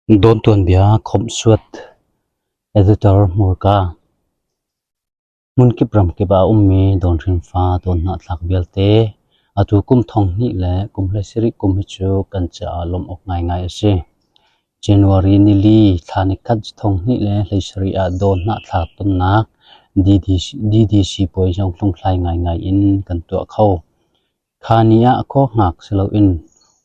Dawn tuanbia khawmhsuat Editor hmurka Hmunkip ramkip ah a ummi dawnhrinfa dawn hnahthlak vialte atu kum 2000 le kum 17 kum hi cu kan caah lawmh awk ngaingai a si. January nili thla nikhat 2017 ah dawn hnahthlak tonnak DDC puai zong hlunghlai ngaingai in kan tuah kho. Kha ni ah khua hngak si loin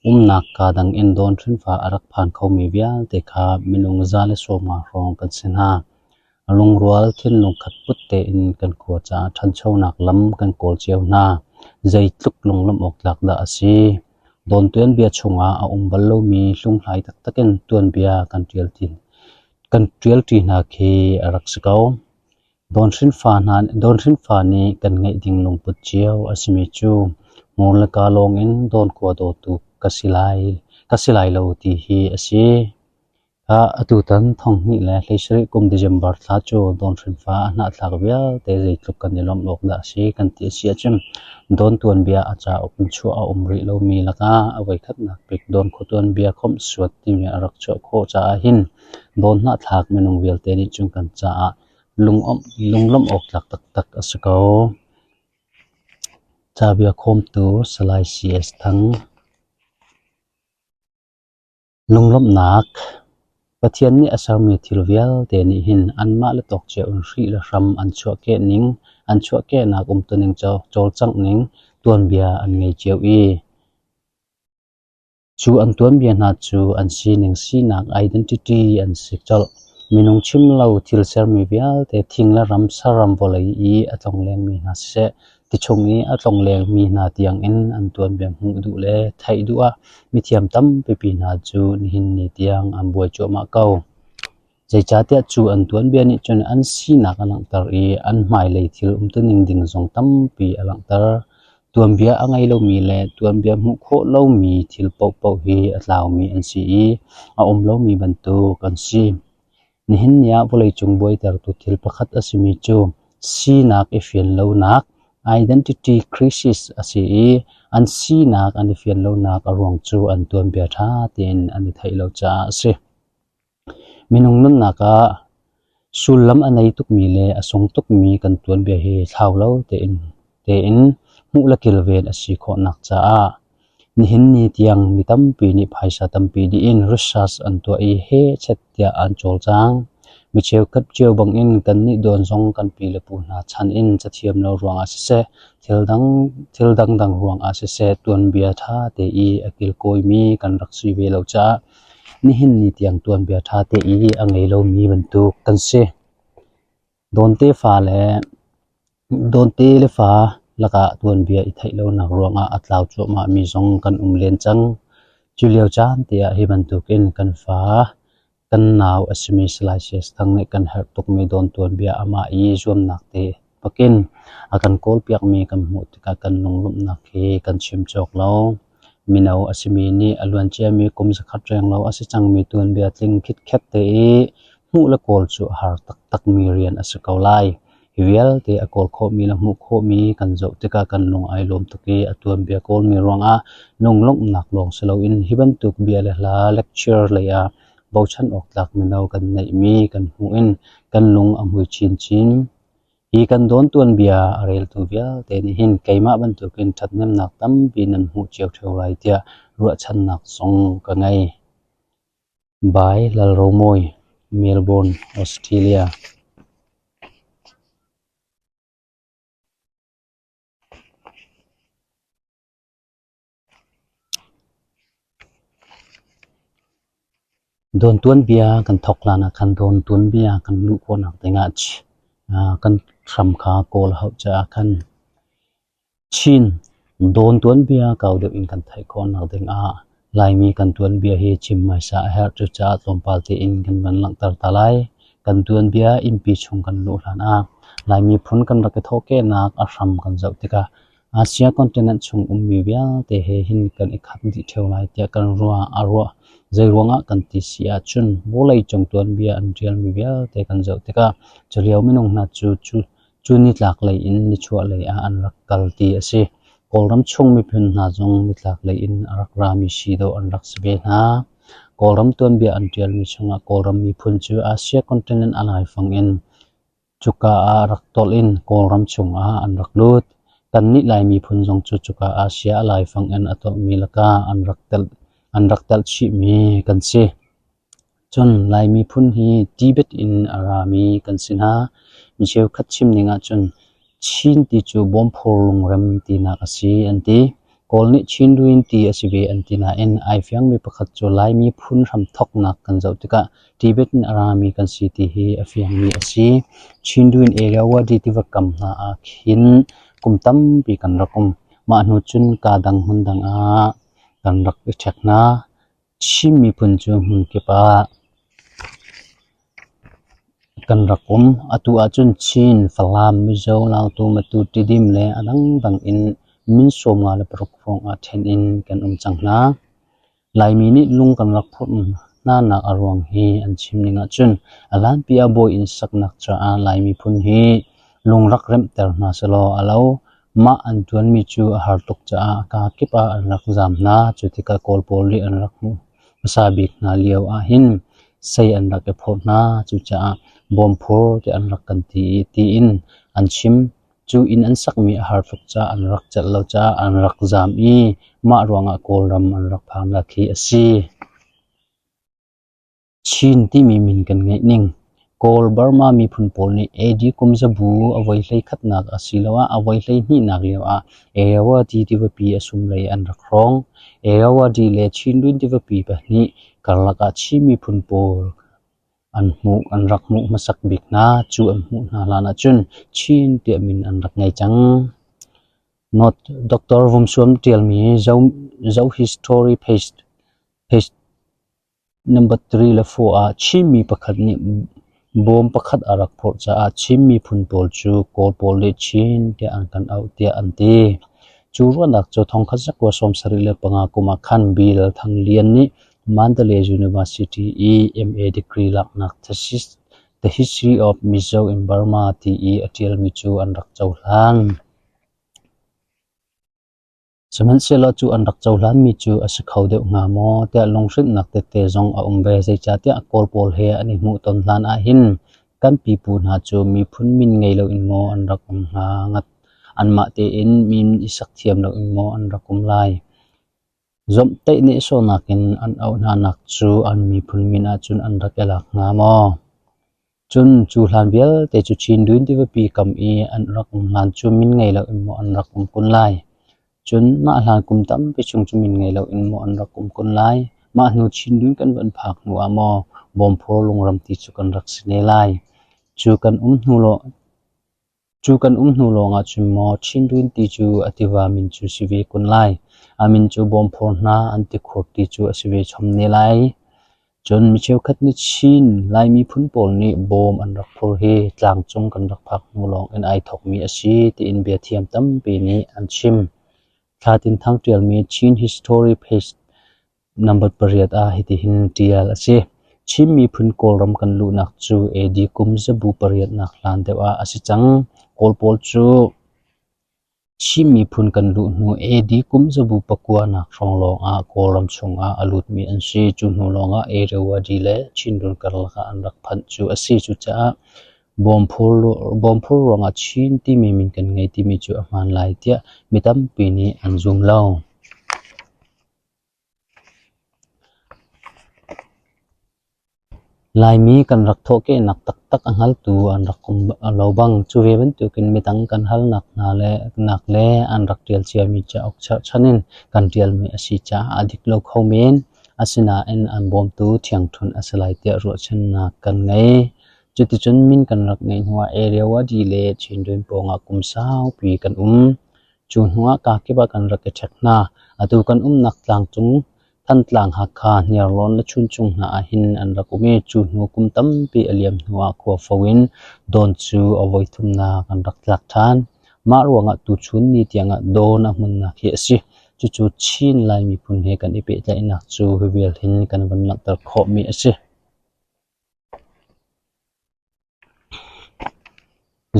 umnak kaa dang in dawn hrinfa a rak phan khomi vialte kha minung 150 hrawng kan si hna. Lungrual thinlung khat put tein kan khua caah ṭhanchonak lam kan kawl cio hna. Zeitluk lunglawmh awk tlak dah a si. Dawn tuanbia chungah a um bal lomi hlunghlai taktak in tuanbia kan ṭialṭi hna khi a rak si ko. Dawnhrinfa nih kan ngeih ding lungput cio a simi cu hmur le kaa lawngin dawnkua dawtu ka si lai lo ti hi a si. Atutan 2017 kum December thla cu dawnhrinfa a hnahthlak vialte zeitluk kan i lawmh awk dah a si kan ti a si ahcun dawn tuanbia a cauk in chuah a um rih lomi lakah a voikhatnak bik Dawnkhua tuanbia khawmhsuat timi a rak chuah khawh caah hin dawn hnahthlak minung vialte nih cun kan caah Lunglawmh awk tlak taktak a si ko. Cabia khawmtu Salai C.S. Thang. Lunglawmhnak Pathian nih a sermi thil vialte nih hin anmah le tawk cio in hri le hram an chuahkeh ning, an chuahkehnak umtuning cawlcangh ning tuanbia an ngei cio i Cu an tuanbia hna cu an sining sinak identity an si colh. Minung chim lo thil sermi vialte thing le ram saram vawlei i a tlonglengmi hna siseh, tichung i a tlonglengmi hna tiangin an tuanbia hmuh duh le theih duh ah mithiam tampipi hna cu nihin ni tiang an buai cuahmah ko. Zeicahtiah cu an tuanbia nih cun an sinak a langhter i an hmailei thil umtuning ding zong tampi a langhter. Tuanbia a ngei lomi le tuanbia hmuh khawh lomi thil paohpaoh hi a tlaumi an si i a um lomi bantuk an si. Nihin ni ah vawleicung buaitertu thil pakhat a simi cu sinak i fian lonak identity crisis a si i an sinak an i fian lonak a ruang cu an tuanbia ṭha tein an i theih lo caah a si. Minung nunnak ah sullam a nei tukmi le a sung tukmi kan tuanbia hi thlau lo tein hmuh le kilven a si khawhnak caah nihin ni tiang mi tampi nih phaisa tampi dih in research an tuah i hehchet tiah an cawlcang. Mi cheukhat cio bangin kannih dawn zong kan pi le pu hna chan in cathiam lo ruangah siseh, thil dangdang ruangah siseh tuanbia ṭha te i a kilkawimi kan rak si ve lo caah Nihin ni tiang tuanbia ṭha te i a ngei lomi bantuk kan si. Dawnte le fa lakah tuanbia i theih lonak ruangah a tlau cuahmahmi zong kan um len cang. Cu lio caan te ah hi bantukin kan fa, kan nau a simi Salai Sias Thang nih kan herh tukmi dawn tuanbia amah i zuamnak te bakin a kan kawlpiakmi kan hmuh tikah kan lunglawmhnak hi kan chim cawk lo. Mino a simi nih a luanciami kum zakhat renglo a si cangmi tuanbia tling khitkhet te i hmuh le kawl cu a har taktakmi rian a si ko lai. Hi vialte a kawl khawhmi le hmuh khawhmi kan zoh tikah kan lung ai lawm tuk i a tuanbia kawlmi ruangah lunglawmhnak lawng si loin hi bantuk bia le hla lecture lei ah bochan awk tlak mino kan neihmi kan hmuh in kan lung a hmui chinchin. Hi kan dawn tuanbia a reltu vialte nih hin keimah bantukin ṭhathnemnak tampi nan hmuh cio ṭheo lai tiah ruahchannak zong ka ngei. By Lalromawi, Melbourne, Australia. Dawn tuanbia kan thawk hlan ah khan dawn tuanbia kan luh khawhnak dingah kan hram kha kawl a hauh caah khan Chin dawn tuanbia kau deuh in kan theih khawhnak dingah Laimi kan tuanbia hi chim hmaisa a herh. Cucaah tlawmpal tein kan van langhter ta lai. Kan tuanbia innpi chung kan luh hlan ah Laimi phun kan rak i thawhkehnak a hram kan zoh tikah Asia continent chung ummi vialte he hin kan i khat dih ṭheo lai tiah kan ruah. A ruah zeiruangah kan ti si ahcun vawleicung tuanbia an ṭialmi vialte kan zoh tikah culio minung hna cu cu nitlaklei in nichuahlei ah an rak kal ti a si. Kawlram chung miphun hna zong nitlaklei in a rak rami si dawh an rak si ve hna. Kawlram tuanbia an ṭialmi chungah Kawlram miphun cu Asia continent a laifang in cuka ah rak tolh in Kawlram chungah an rak lut. Kannih Lai miphun zong cu cuka Asia a laifang in a tolhmi lakah an rak telh chihmi kan si. Cun Lai miphun hi Tibet in a rami kan si hna. Mi cheukhat chim ning ahcun Chin ti cu bawmphur lungrem tinak a si an ti. Kawl nih Chinduin ti a si ve an ti nain ai fiangmi pakhat cu Lai miphun hramthawknak kan zoh tikah Tibet in a rami kan si ti hi a fiangmi a si. Chinduin Irrawaddy tiva kam hna ah khin kum tampi kan rak um. Mah hnu cun kaa dang hmun dang ah kan rak i ṭhek hna. Chin miphun cu hmunkip ah kan rak um. Atu ahcun Chin, Falam, Mizo, Lautu, Matu, Tidim le a dangdang in min 56 hrawng ah ṭhen in kan um cang hna. Laimi nih lung kan rak phurh hnanak a ruang hi an chim ning ahcun a hlanpi ah bawi inn saknak caah Lai miphun hi lung rak remhter hna sehlaw a lo. Mah an ṭuanmi cu a har tuk caah a kaa kip ah an rak zaam hna. Cu tikah Kawl pawl nih an rak hmuh hmasa bik hna lio ahhin sei an rak i phorh hna. Cucaah bawmphur tiah an rak kan ti i tiin an chim. Cu inn an sakmi a har tuk caah an rak celh lo caah an rak zaam i mah ruangah Kawlram an rak phannak hi a si. Chin timi min kan ngeih ning Kawl Burma miphun pawl nih AD kum zabu a voi hleikhatnak asiloah a voi hleihnihnak lioah Irrawaddy tivapi a sumlei an rak hrawng. Irrawaddy le Chindwin tivapi pahnih karlak ah Chin miphun pawl an hmuh an rak hmuh hmasak bik hna. Cu an hmuh hna hlan ahcun Chin tiah min an rak ngei cang. Note: Dr. Vum Suam ṭialmi Zo History page page Number 3 le 4 ah Chinmi pakhat nih bawm pakhat a rak phorh caah Chin miphun pawl cu Kawl pawl nih Chin tiah an kan auh tiah an ti. Cu ruahnak cu 1975 kum ah khan Bill Thang Lian nih Mandalay University i MA degree laknak thesis The History of Mizo in Burma ti i a ṭialmi cu an rak cohlan. Sihmanhsehlaw cu an rak cohlanmi cu a si kho deuh hnga maw tiah lunghrinhnak tete zong a um ve. Zeicahtiah Kawl pawl he an i hmuhton hlan ahhin kan pipu hna cu miphun min ngei loin maw an rak um hnga ngat, anmah tein min i sak thiam loin maw an rak um lai. Zawmhtaih nehsawhnak in an auh hnanak cu an miphun min ahcun an rak i lak hnga maw? Cun cu hlan vialte cu Chindwin tivapi kam i an rak um hlan cu min ngei loin maw an rak um kun lai? Cun mah hlan kum tampi chung cu min ngei loin maw an rak um kun lai? Mah hnu Chindwin kan van phak hnu ah maw Bawmphur lungram ti cu kan rak si ne lai? Cu kan um hnu Cu kan um hnu lawngah cun maw Chindwin ti cu a tiva min cu si ve kun lai? A min cu Bawmphur hna an tikhur ti cu a si ve chom ne lai. Cun mi cheukhat nih Chin Lai miphun pawl nih bawm an rak phur hi tlangcung kan rak phak hnu lawng in ai thawkmi a si tiin biathiam tampi nih an chim. Thla Tin Thang ṭialmi Chin History page Number pariat ah hitihin ṭial a si. Chin miphun Kawlram kan luhnak cu AD kum zabu pariatnak hlan deuh ah a si cang. Kawl pawl cu Chin miphun kan luh hnu AD kum zabu pakuanak hrawng lawngah Kawlram chungah a lutmi an si. Cu hnu lawngah Irrawaddy le Chindwin karlak ah an rak phanh cu a si. Cucaah bawmphur ruangah Chin timi min kan ngei timi cu a hmaan lai tiah mi tampi nih an zum lo. Laimi kan rak thawhkehnak taktak a hngaltu an rak um lo bang cu ve bantukin midang kan halnak hna le nak le an rak ṭial ciami cauk cherhchan in kan ṭialmi a si caah a dik lo kho men. Asinain an bawmtu ṭhiangṭhunh a si lai tiah ruahchannak kan ngei. Cuticun min kan rak ngeih hnuah Irrawaddy le Chindwin pawngah kum saupi kan um. Cu hnuah kakip ah kan rak i ṭhek hna. Atu kan umnak tlangcung Thantlang, Hakha, Hniarlawn le Chuncung hna ahhin an rak um i cu hnu kum tampi a liam hnuah khuafo in Dawn cu a voithumnak an rak tlak ṭhan. Mah ruangah tuchun ni tiangah Dawn a hmunnak hi a si. Cucu Chin Lai miphun he kan i pehtlaihnak cu hi vial hin kan van langhter khawhmi a si.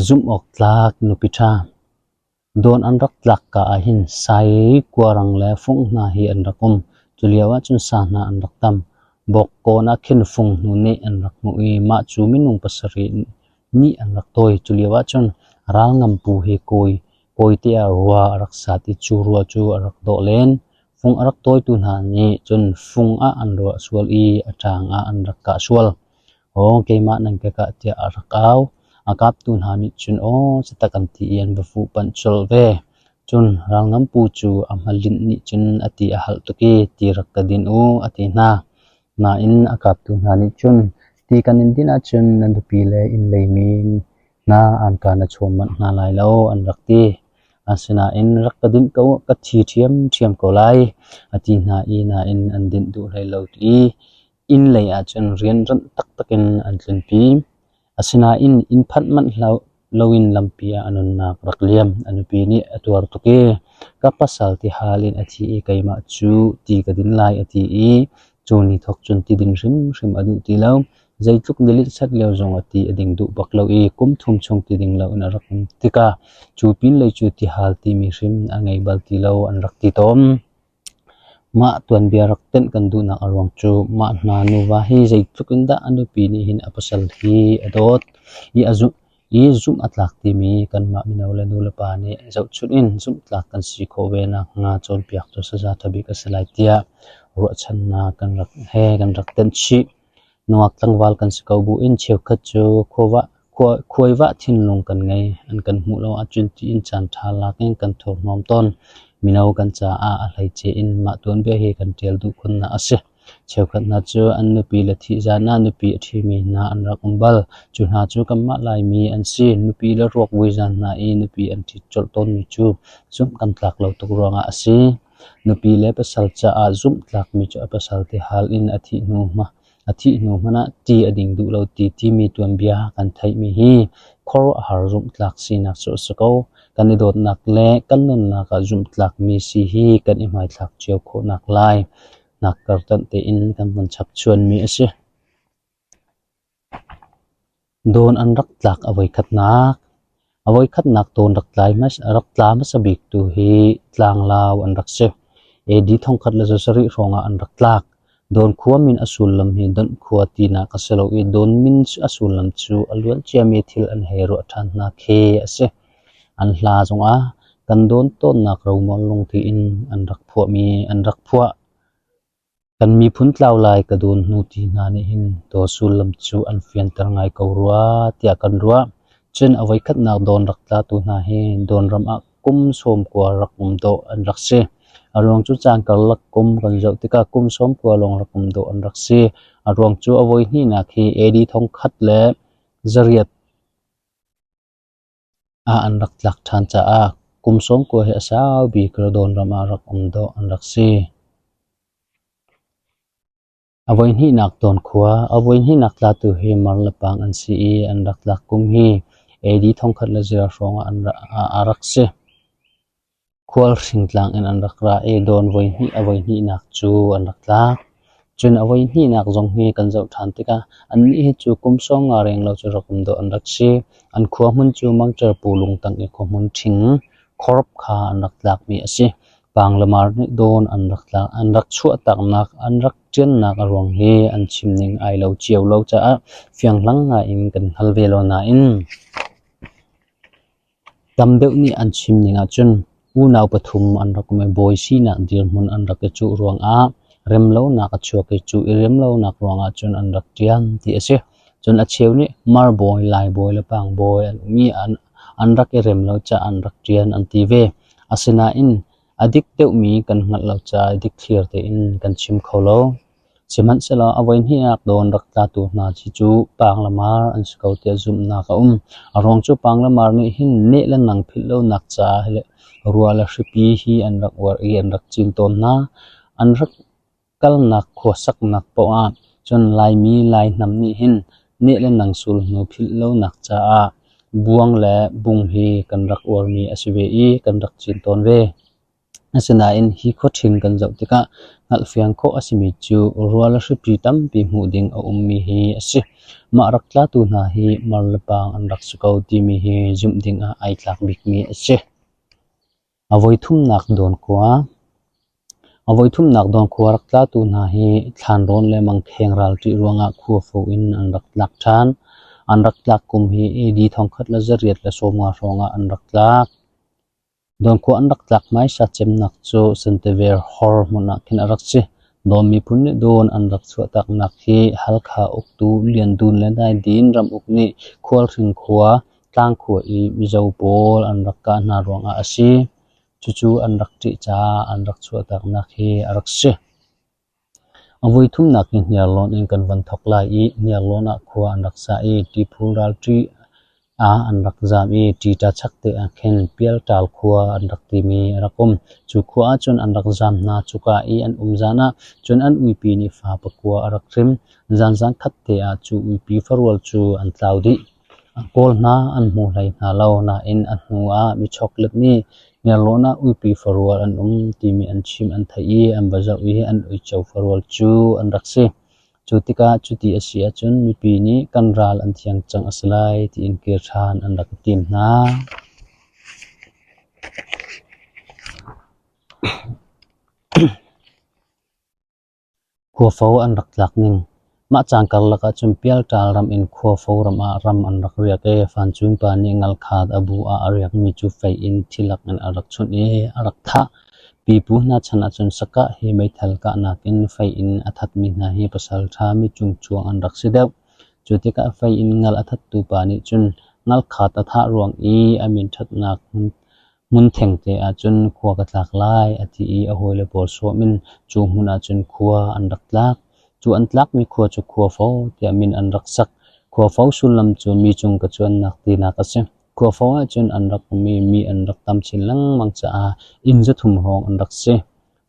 Zumh awk tlak nupi ṭha. Dawn an rak tlak ka ahhin sai, kuarang le fung hna hi an rak um. Culio ahcun sa hna an rak tam. Bawkkawn ah khin fung hnu nih an rak hmuh i mah cu minung pasarih nih an rak tawi. Culio ahcun ralngampu hi kawite ah rua a rak sat i cu rua cu a rak dawh len. Fung a rak tawitu hna nih cun fung ah an ruah sual i a ṭaang ah an rak kah sual. Aw keimah nan ka kah tiah a rak au. A kaptu hna nih cun aw catak an ti i an va fuhpanh colh ve. Cun ralngampu cu a hmalinh nih cun a ti a halh tuk i ti rak ka din u a ti hna. Nain a kaptu hna nih cun ti kan in din ahcun na nupi le inn leimi hna anka na chawm manh hna lai lo an rak ti. Asinain rak ka dinh ko, ka thi ṭhiamṭhiam ko lai a ti hna i nain an dinh duh hlei lo i inn lei ah cun rianranh taktak in an tlunpi. Asinain inn phanh manh loin lampi ah a nunnak rak liam. A nupi nih a tuar tuk i ka pasal tihal in a thi i keimah cu ti ka din lai a ti i cu ni thawk cun ti din hrimhrim a duh ti lo. Zeitluk nilit sat lio zongah ti a ding duh bak lo i kum thum chung ti ding loin a rak um tikah cu pinlei cu tihal timi hrim a ngei bal ti lo an rak ti tawn. Mah tuanbia rak tenh kan duhnak a ruang cu mah hna nuva hi zeitluk in dah a nupi nih hin a pasal hi a dawt i a zumh i zumh a tlak timi kanmah mino le nulepa nih zohchunh in zumhtlak kan si khawh ve nakhnga cawnpiak cu saza ṭha bik a si lai tiah ruahchannak kan rak he kan rak tenh chih. Nungak tlangval kan si ko buin cheukhat cu khuaivah thinlung kan ngei. An kan hmuh lo ahcun tiin caanṭha lak in kan thurhnawm tawn. Mino kan caah a hleice in mah tuanbia hi kan ṭial duh khunnak a si. Cheukhat hna cu an nupi le thih zan ah nupi a ṭhimi hna an rak um bal. Cu hna cu kanmah Laimi an si. Nupi le ruak vui zan hna i nupi an ṭhit colh tawnmi cu zumh kan tlak lo tuk ruangah a si. Nupi le pasal caah zumhtlakmi cu a pasal tihal in a thih hnu hmanh ah ti a ding duh lo ti timi tuanbia kan theihmi hi khuaruahhar zumhtlak sinak cu a si ko. Kan i dawtnak le kan nunnak ah zumhtlakmi si hi kan i hmaithlak cio khawhnak lai nak kartanh tein kan vun chapchuanmi a si. Dawn an rak tlak a voikhatnak. A voikhatnak dawn rak tla hmasa biktu hi tlanglau an rak si. AD 1700 hrawngah an rak tlak. Dawn khua min a sullam hi Donh khua tinak a si lo i Dawn min a sullam cu a luan ciami thil an hei ruah ṭhan hna khi a si. An hla zongah kan dawn tawnnak romual lungti in an rak phuahmi an rak phuah. Kan miphun tlau lai ka dawn hnu ti hna nih hin daw sullam cu an fianter ngai ko rua tiah kan ruah. Cun a voikhatnak dawn rak tlatu hna hi Dawnram ah kum 90 rak um dawh an rak si. A ruang cu caan karlak kum kan zoh tikah kum 90 lawng rak um dawh an rak si. A ruang cu a voihnihnak hi AD 1800 ah an rak tlak ṭhan caah kum 90 hi a sau bik Dawnram ah rak um dawh an rak si. A voihnihnak Dawn khua, a voihnihnak tlatu hi Mar le Pang an si i an rak tlak kum hi AD 1000 hrawng ah a rak si. Khualhring tlang in an rak ra i dawn voihnih a voihnihnak cu an rak tlak. Cun a voihnihnak zong hi kan zoh ṭhan tikah annih hi cu kum 50 renglo cu rak um dawh an rak si. An khua hmun cu Mangṭer pu lungtang i khua hmun ṭhing khorp kha an rak tlakmi a si. Pang le Mar nih dawn an rak tlak, an rak chuahtaknak, an rak ṭiannak a ruang hi an chimning ai lo cio lo caah fianghlang ngaiin kan hngal ve lo nain Tam deuh nih an chim ning ahcun unau pathum an rak um i bawi sinak dirhmun an rak i cuh ruangah remlonak a chuak i cu i remlonak ruangah cun an rak ṭian ti a si. Cun a cheu nih Mar bawi, Lai bawi le Pang bawi an um i an rak i rem lo caah an rak ṭian an ti ve. Asinain a dik deuhmi kan hngalh lo caah dikthliar tein kan chim kho lo. Sihmanhsehlaw a voihnihnak dawn rak tlatu hna hi cu Pang le Mar an si ko tiah zumhnak a um. A ruang cu Pang le Mar nih hin neh le nang philh lonak caah le rua le hripi hi an rak uar i an rak cin tawn hna. An rak kalnak khuasaknak paoh ah cun Laimi Lai hnam nih hin neh le nang sulhnu philh lonak caah buang le bung hi kan rak uarmi a si ve i kan rak cin tawn ve. Asinain hi khuaṭhing kan zoh tikah hngalhfiang khawh a simi cu rua le hripi tampi hmuh ding a ummi hi a si. Mah rak tlatu hna hi mar le paang an rak si ko timi hi zumh ding ah ai tlak bikmi a si. A voithumnak dawn khua. A voithumnak Dawn khua rak tlatu hna hi Thlanrawn le Mangkheng ral ṭih ruangah khuafo in an rak tlak ṭhan. An rak tlak kum hi AD 1815 hrawngah an rak tlak. Dawn khua an rak tlak hmaisa cemnak cu Santever hor hmun ah khin a rak si. Dawn miphun nih Dawn an rak chuahtaknak hi Halkha uktu Lian Dun le Naidin ramuk nih Khualhring khua, Tlangkhua i Mizo pawl an rak kah hna ruangah a si. Cucu an rak ṭih caah an rak chuahtaknak hi a rak si. A voithumnak hi Hniarlawn in kan van thawk lai i Hniarlawn ah khua an rak sa i Tiphul ralṭi ah an rak zaam i Ṭita chakte ah khin Pialṭal khua an rak timi a rak um. Cu khua ahcun an rak zaam hna. Cuka i an um zan ah cun an uipi nih fa pakua a rak hrim. Zanzan khatte ah cu uipi farual cu an tlau dih. A kawl hna an hmu hlei hna lo nain a hnu ah michoklet nih Hniarlawn ah uipi farual an um timi an chim an theih i an va zoh i an uico farual cu an rak si. Cu tikah cuti a si ahcun mipi nih kan ral an thiang cang a si lai tiin kir ṭhan an rak i tim hna. Khuafo an rak tlak ning. Mah caan karlak ahcun Pialṭal ram in Khuafo ram ah ram an rak riak i Fancun pa nih ngalkhat a bu ah a riakmi cu fei in thilak in a rak chunh i a rak thah. Pipu hna chan ahcun sakah hi meithal kahnak in fei in a thatmi hna hi pasalṭha micungcuang an rak si deuh. Cu tikah fei in ngal a thattu pa nih cun ngalkhat a thah ruang i a min ṭhatnak Hmun thengte ahcun khua ka tlak lai a ti i a hawile pawl sawm in cu hmun ahcun khua an rak tlak. Cu an tlakmi khua cu Khuafo tiah min an rak sak. Khuafo sullam cu mi cung ka cuannak tinak a si. Khuafo ahcun an rak um i mi an rak tam chin lengmang caah inn 300 hrawng an rak si.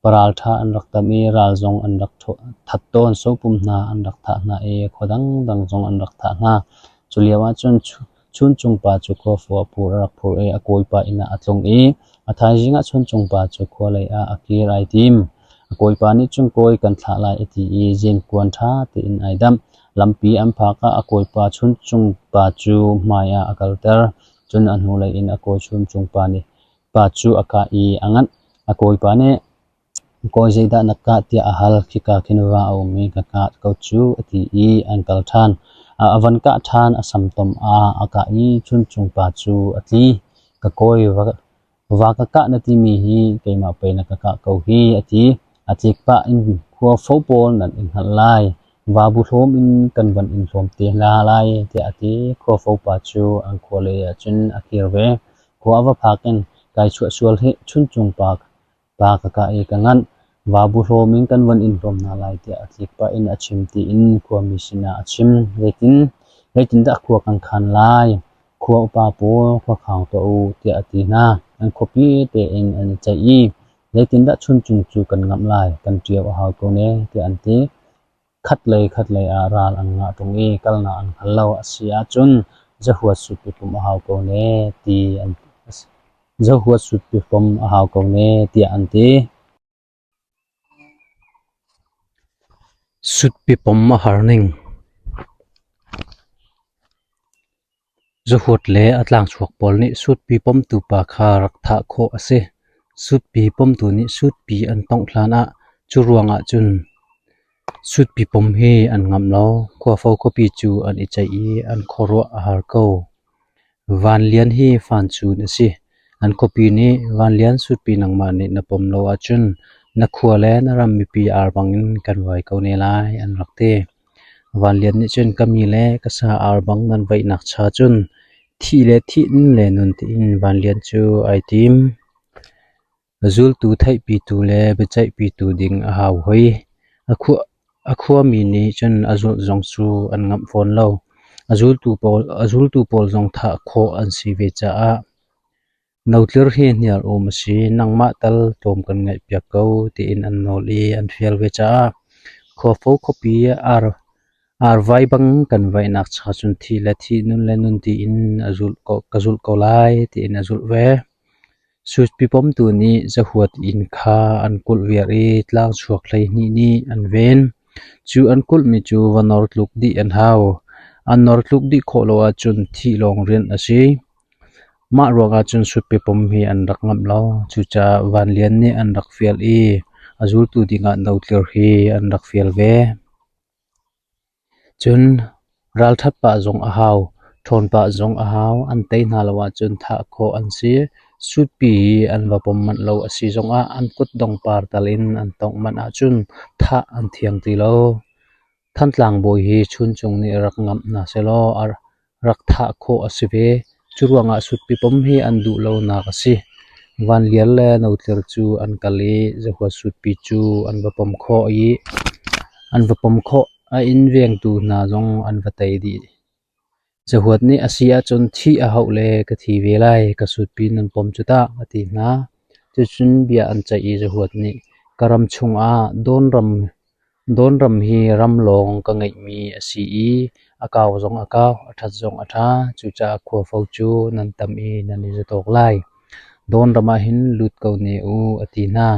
Paralṭha an rak tam i ral zong an rak that tawn. Sopum hna an rak thah hna i khua dangdang zong an rak thah hna. Cu lio ahcun Chuncung pa cu khuafo a phur a rak phur i a kawipa inn ah a tlung i a thaizing ah Chuncung pa cu khua lei ah a kir ai tim. A kawipa nih cun kawi kan thlah lai a ti i zenkuan ṭha tein ai damh. Lampi an phak ah a kawipa Chuncung pa cu hmai ah a kalter. Cun a hnulei in a kawi Chuncung pa nih pa cu a kah i a nganh. A kawipa nih, Kawi zeidah na kah tiah a hal. Khika khin va a um i ka kah ko cu a ti i an kal ṭhan. A van kah ṭhan a samtom ah a kah i Chuncung pa cu a tli. Ka kawi va ka kah na timi hi keimah pei na ka kah ko hi a ti. A tlik pah in khua fo pawl nan i hngalh lai. Vabu hlawm in kan van in hlawm te hna lai tiah a ti. Khuafo pa cu an khua lei ah cun a kir ve. Khua a va phak in kai chuah sual hih, Chuncung pa pa ka kah i ka nganh. Vabu hlawm in kan van in hlawm hna lai tiah a tlik pah in a chim tiin khuami sinah a chim. Zeitindah khua kan khan lai? Khua upa pawl khua khang tuah u tiah a ti hna. An khuapi tein an i ceih i zeitindah Chuncung cu kan ngamh lai? Kan ṭio a hau ko ne tiah an ti. Khatlei khatlei ah ral an ngah ṭung i kalnak an hngal lo a si ahcun zahuat sutpi pum a hau ko ne ti an zahuat sutpi pom a hau ko ne tiah an ti. Sutpi pom a har ning. Zahuat le a tlangchuak pawl nih sutpi pomtu pa kha rak thah khawh a si. Sutpi pomtu nih sutpi an tongh hlanah cu ruangah cun sutpi pom hi an ngamh lo. Khuafo khuapi cu an i ceih i an khuaruah a har ko. Van Lian hi fancun a si. An khuapi nih Van Lian sutpi nangmah nih na pom lo ahcun na khua le na ram mipi ar bangin kan vai ko ne lai an rak ti. Van Lian nih cun ka mi le ka sa ar bang nan vaihnak cha cun thih le thih nun le nun tiin Van Lian cu ai tim. Zultu theihpitu le biaceihpitu ding a hau hoi. A khuami nih cun a zulh zong cu an ngamh fawn lo. A zultu pawl zong thah khawh an si ve caah notlir hi hniar um a si, nangmah tal tlawm kan ngaihpiak ko tiin an nawl i an fial ve caah Khuafo khuapi arvai bang kan vaihnak cha cun thih le thih, nun le nun tiin ka zulh ko lai tiin a zulh ve. Sutpi pomtu nih zahuat inn kha an kulh viar i tlangchuak 12 nih an ven. Cu an kulhmi cu va nor tluk dih an hau. An nor tluk dih khawh lo ahcun thih lawng rianh a si. Mah ruangah cun sutpi pom hi an rak ngamh lo. Cucaah Van Lian nih an rak fial i A zultu dingah notlir hi an rak fial ve. Cun ralṭhat pah zong a hau, ṭhawn pah zong a hau. An tei hna lo ahcun thah khawh an si. Sutpi hi an va pom manh lo a si zongah an kutdong par tal in an tongh manh ahcun thah an thiang ti lo. Thantlang bawi hi Chuncung nih rak ngamh hna sehlaw rak thah khawh a si ve. Curuangah sutpi pom hi an duh lonak a si. Vanlial le Notlir cu an kal i Zahuat sutpi cu an va pom khawh i an va pom khawh. A inn vengtu hna zong an va tei dih. Zahuat nih a si ahcun thih a hauh le ka thi ve lai, ka sutpi nan pom cu tah, a ti hna. Cucun bia an ceih i Zahuat nih ka ram chungah Dawnram hi ram lawng ka ngeihmi a si i a kau zong a kau, a ṭhat zong a ṭha. Cucaah khuafo cu nan tam i nan i zatawk lai. Dawnram ah hin lut ko ne u, a ti hna.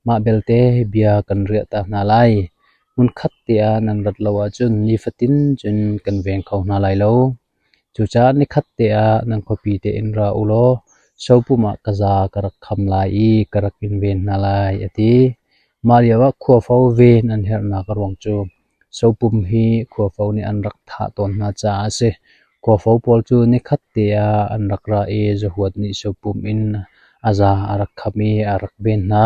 Mah belte bia kan riahta hna lai. Hmunkhat te ah nan rat lo ahcun nifatin cun kan veng kho hna lai lo. Cucaah nikhat te ah nan khuapi tein ra u law sopum ah ka za ka rak kham lai i ka rak in ven hna lai, a ti. Mah lioah khuafo ven an herhnak a ruang cu sopum hi khuafo nih an rak thah tawn hna caah a si. Khuafo pawl cu nikhat te ah an rak ra i zahuat nih sopum in a za a rak kham i a rak ven hna.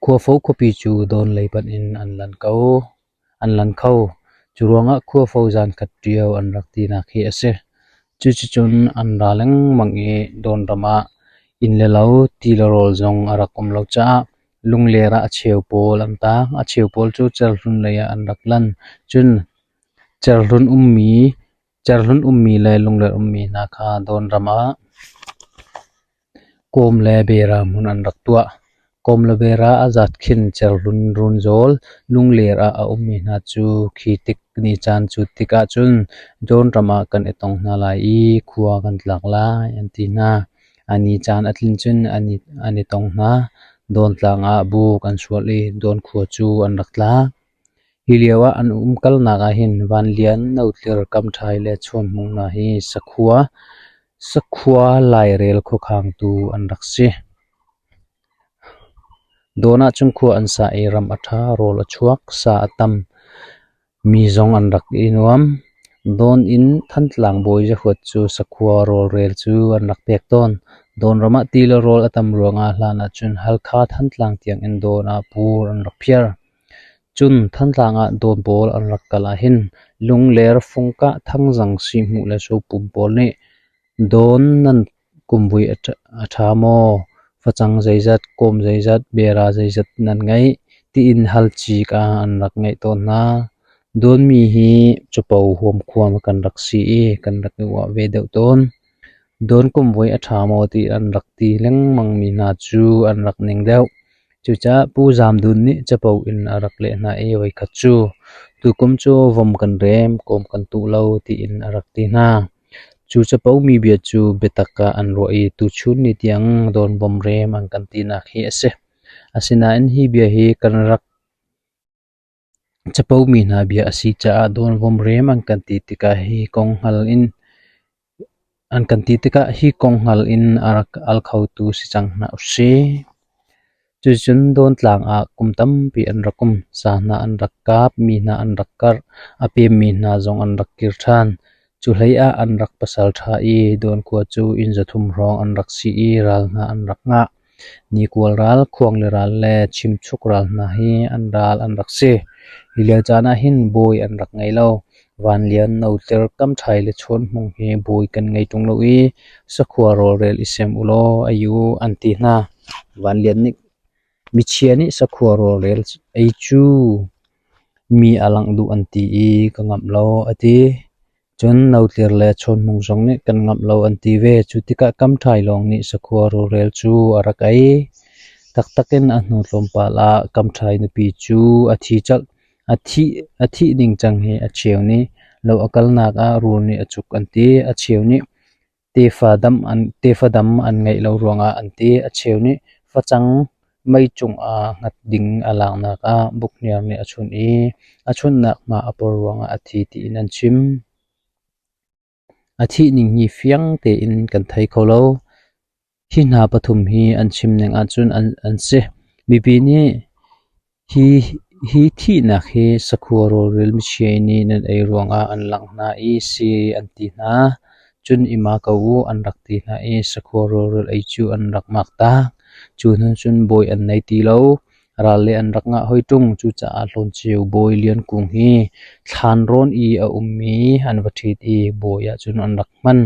Khuafo khuapi cu dawn lei panh in an lan kho. Cu ruangah khuafo zankhat ṭio an rak tinak hi a si. Cuticun an ra lengmang i Dawnram ah inn le lo, ti le rawl zong a rak um lo caah Lungler ah a cheu pawl an taang. A cheu pawl cu Cerhlun lei ah an rak lan. Cun Cerhlun ummi le Lungler ummi hna kha Dawnram ah Kawm le Bera hmun an rak tuah. Kawm le Bera a zat khin Cerhlun Runzawl, Lungler ah a ummi hna cu khi tik ni caan cu tik ahcun Dawnram ah kan i tong hna lai i khua kan tlak lai an ti hna. A ni caan a tlin cun an i tong hna. Dawntlang ah buk an sual i Dawn khua cu an rak tlak. Hi lioah an umkalnak ahhin Vanlian, Notlir, Kamṭhai le Chawnhmung hna hi sakhua lairel khuakhangtu an rak si. Dawn ahcun khua an sa i ram a ṭha, rawl a chuak, sa a tam, mi zong an rak i nuam. Dawn in Thantlang bawi Zahuat cu sakhua rawlrel cu an rak pek tawn. Dawn ram ah ti le rawl a tam ruangah hlan ahcun Halkha Thantlang tiangin Dawn ah pur an rak phiar. Cun Thantlang ah Dawn pawl an rak kal ahhin Lungler, Fungkah, Thangzang, Sihhmuh le Sopum pawl nih Dawn nan kumvui a ṭha maw? Facang zeizat, kawm zeizat, bera zeizat nan ngeih? Tiin hal cik ah an rak ngeih tawn hna. Dawnmi hi capo huamkhuam kan rak si i kan rak i uah ve deuh tawn. Dawn kumvui a ṭha maw ti an rak ti lengmangmi hna cu an rak ning deuh. Cucaah Pu Zam Dun nih capo in a rak leh hna i voikhat cu, tukum cu vom kan rem, kawm kan tuh lo tiin a rak ti hna. Cu capo mi bia cu biatak ah an ruah i tuchun ni tiang dawnvom rem an kan tinak hi a si. Asinain hi bia hi kan rak capo mi hna bia a si caah dawnvom rem an kan ti tikah hi kong hngal in an kan ti tikah hi kong hngal in a rak al khotu si cang hna usih. Cucun Dawntlang ah kum tampi an rak um. Sa hna an rak kap, mi hna an rak karh, a pemmi hna zong an rak kir ṭhan. Cu hlei ah an rak pasal ṭha i Dawn khua cu inn 300 hrawng an rak si i ral hna an rak ngah. Nikual ral, Khuangli ral le Chimchuk ral hna hi an ral an rak si. Hi lio caan ahhin bawi an rak ngei lo. Vanlian, Notlir, Kamṭhai le Chawnhmung hi bawi kan ngei ṭung lo i sakhua rawlrel i sem ulaw ei u an ti hna. Vanlian nih michia nih sakhua rawlrel ei cu mi a langh duh an ti i ka ngamh lo a ti. Cun Notlir le Chawnhmung zong nih kan ngamh lo an ti ve. Cu tikah Kamṭhai lawng nih sakhua rawlrel cu a rak ei. Taktak in a hnu tlawmpal ah Kamṭhai nupi cu a thi colh. A thih ningcang hi a cheu nih lo a kalnak ah rul nih a cuk an ti. A cheu nih tefa dam an ngeih lo ruangah an ti. A cheu nih facang mei cungah hngat ding a laknak ah bukhniar nih a chunh i a chunhnak hma a por ruangah a thi tiin an chim. A thih ning hi fiang tein kan thei kho lo. Hi hna pathum hi an chim ning ahcun an si. Mipi nih hi thihnak hi sakhua rawlrel michia nih nan ei ruangah an langh hna i si an ti hna. Cun i ma ko u an rak ti hna i sakhua rawlrel ei cu an rak mak tak. Cu hnu cun bawi an nei ti lo. Ral le an rak ngah hoi ṭung. Cucaah Hlawnceu bawi Lian Kung hi Thlanrawn i a ummi an va ṭhit i bawi ahcun an rak hman.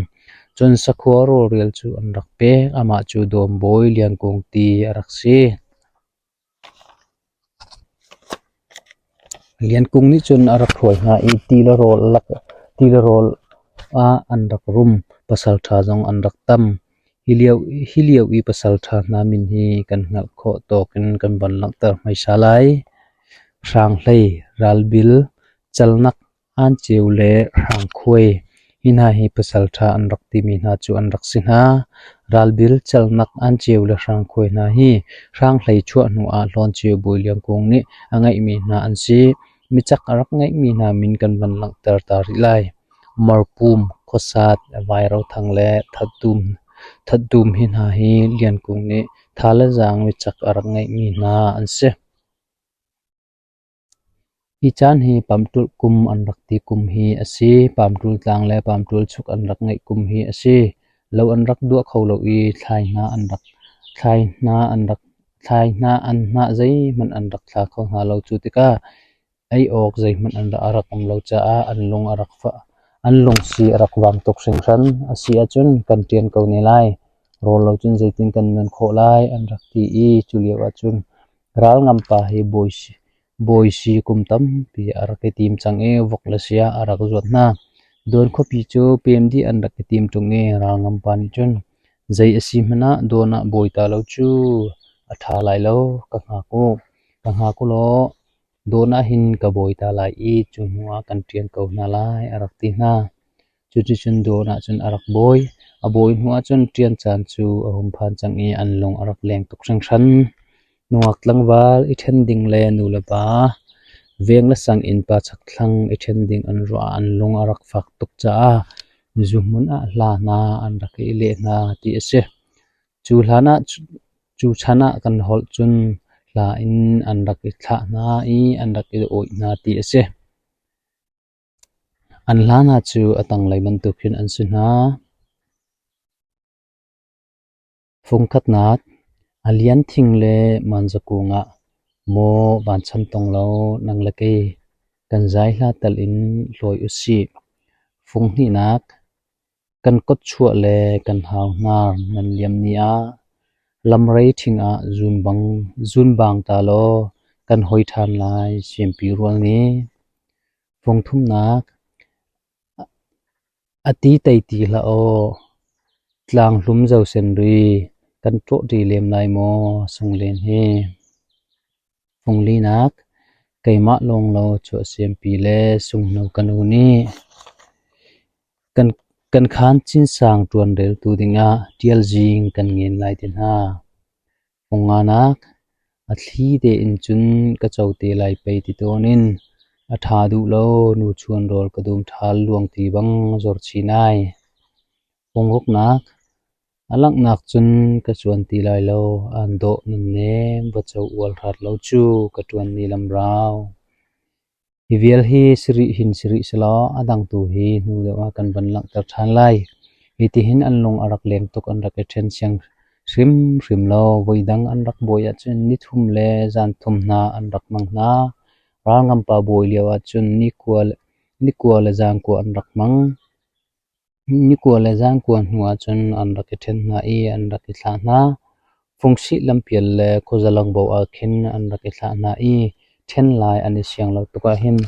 Cun sakhua rawlrel cu an rak pek. Amah cu Dawm bawi Lian Kung ti a rak si. Lian Kung nih cun a rak hruai hna i ti le rawl ah an rak rum. Pasalṭha zong an rak tam. Hi lio i pasalṭha hna min hi kan hngalh khawh tawk in kan von langhter hmasa lai. Hranghlei, Ralbil, Calnak, Anceu le Hrangkhuai. Hi hna hi pasalṭha an rak timi hna cu an rak si hna. Ralbil, Calnak, Anceu le Hrangkhuai hna hi Hranghlei chuah hnu ah Hlawnceu Bawi Lian Kung nih a ngeihmi hna an si. Micak a rak ngeihmi hna min kan von langhter ta rih lai. Marpum, Khuasat, Vairothang le Thatdum hi hna hi Lian Kung nih tha le zaang micak a rak ngeihmi hna an si. Hi caan hi pamṭulh kum an rak ti kum hi a si. Pamṭul tlang le pamṭul chuk an rak ngeih kum hi a si. Lo an rak duah kho lo i thlai hna an rak thlai hna an rak thlai hna an hnah zeihmanh an rak thla kho hna lo. Cu tikah ei awk zeihmanh an a rak um lo caah an lung a rak fah. An lungsi a rak vang tuk hringhran. A si ahcun kan ṭian ko ne lai. Rawl lo cun zeitin kan nun khawh lai an rak ti i cu lio ahcun Ralngam pa hi bawi si kum tampi a rak i tim cang i vok le sia a rak zuat hna. Dawn khuapi cu pem dih an rak i tim ṭung i Ralngam pa nih cun zei a si hmanh ah dawn ah bawi ta lo cu a ṭha lai lo, ka hngak u. Ka hngak u law dawn ah hin ka bawi ta lai i cu hnu ah kan ṭian ko hna lai a rak ti hna. Cuticun dawn ah cun a rak bawi. A bawi hnu ahcun ṭian caan cu a hung phan cang i an lung a rak leng tuk hringhran. Nungak tlangval i ṭhen ding le nulepa veng le sang innpa chakthlang i ṭhen ding an ruah ah an lung a rak fak tuk caah zuhmun ah hla hna an rak i leh hna ti a si. Cu hlan ah cu chan ah kan holh cun hla in an rak i thlah hna i an rak i awih hna ti a si. An hla hna cu a tanglei bantuk hin an si hna. Fungkhatnak, a lian thing le manzakung ah maw vanchan tong lo nang le kei kan zai hla tal in hlawi usih. Funghnihnak, kan kotchuah le kan hau hnar nan liam ni ah lamrei ṭhing ah zunbang ta law kan hoi ṭhan lai siampi rual nih. Fungthumnak, a ti tei ti hlah aw, tlanghlum zosen ri kan ṭawh ṭi lem lai maw sunglen hi. Funglinak, keimah lawng lo chuahsempi le sunghno ka nu nih kan khaan cinsang ṭuanreltu dingah ṭialzing kan ngen lai ti hna. Fungnganak, a thli tein cun ka co te lai pei ti tawn in a ṭha duh lo nu chuan rawl ka dum ṭhal luangti bang zor chin ai. Fungruknak, a langhnak cun ka cuan ti lai lo, aan dawh nunnem va co ual hrat lo cu ka ṭuan ni lamrau. Hi vial hi si rih hin si rih selaw a dang tu hi hnu deuh ah kan van langhter ṭhan lai. Hitihin an lung a rak leng tuk an rak i ṭhen siang hrimhrim lo. Voidang an rak bawi ahcun nithum le zanthum hna an rak hmang hna. Ralngampa bawi lio ahcun nikua le zankua an rak hmang. Nikua le zankua hnu ahcun an rak i ṭhen hna i an rak i thlah hna. Fungsih lampial le khuazalang bo ah khin an rak i thlah hna i ṭhen lai an i siang lo tuk ahhin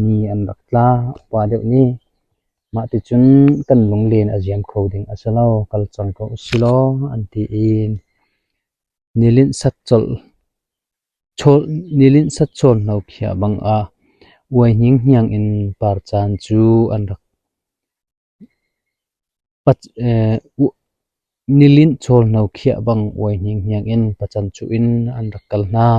ni an rak tla. Upa deuh nih mah ticun kan lunglen a ziam kho ding a si lo, kal cang ko usilaw an ti i nilinh sat chawl hno khiah bang ah uai hninghniang in par caan cu an rak Nilinh chawlhno khiah bang uai hninghniang in pacan cuh in an rak kal hna.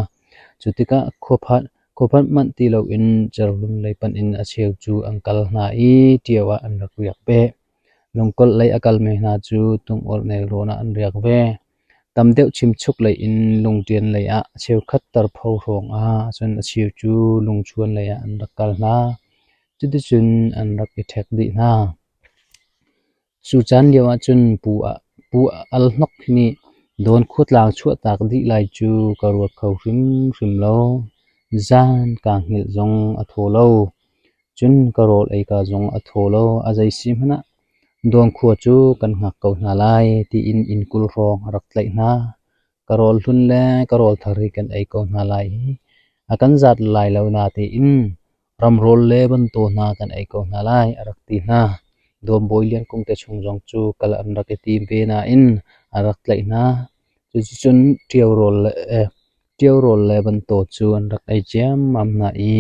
Cu tikah khuaphanh manh ti loin Cerhlun lei panh in a cheu cu an kal hna i Ṭio ah an rak riak beh. Lungkolh lei a kalmi hna cu Tungawlh nelrawn ah an riak ve. Tam deuh chimchuk lei in Lungṭian lei ah, a cheukhat Tarpho hrawng ah, cun a cheu cu Lungchuan lei ah an rak kal hna. Cuticun an rak i ṭhek dih hna. Cu caan lio ahcun Pu Al Hnok nih Dawn khuatlang chuahtak dih lai cu ka ruat kho hrimhrim lo. Zan kaa hngilh zong a thaw lo. Cun ka rawl ei ka zong a thaw lo. A zei si hmanh ah Dawn khua cu kan hngak ko hna lai tiin inn 20 hrawng a rak tlaih hna. Ka rawl hlun le ka rawl thar hi kan ei ko hna lai i a kan zat lai lo natein ramrawl le bantaw hna kan ei ko hna lai a rak ti hna. Dawmbawi Lian Kung te chung zong cu kal an rak i tim ve nain a rak tlaih hna. Cuticun ṭio rawl le bantaw cu an rak ei ciammam hna i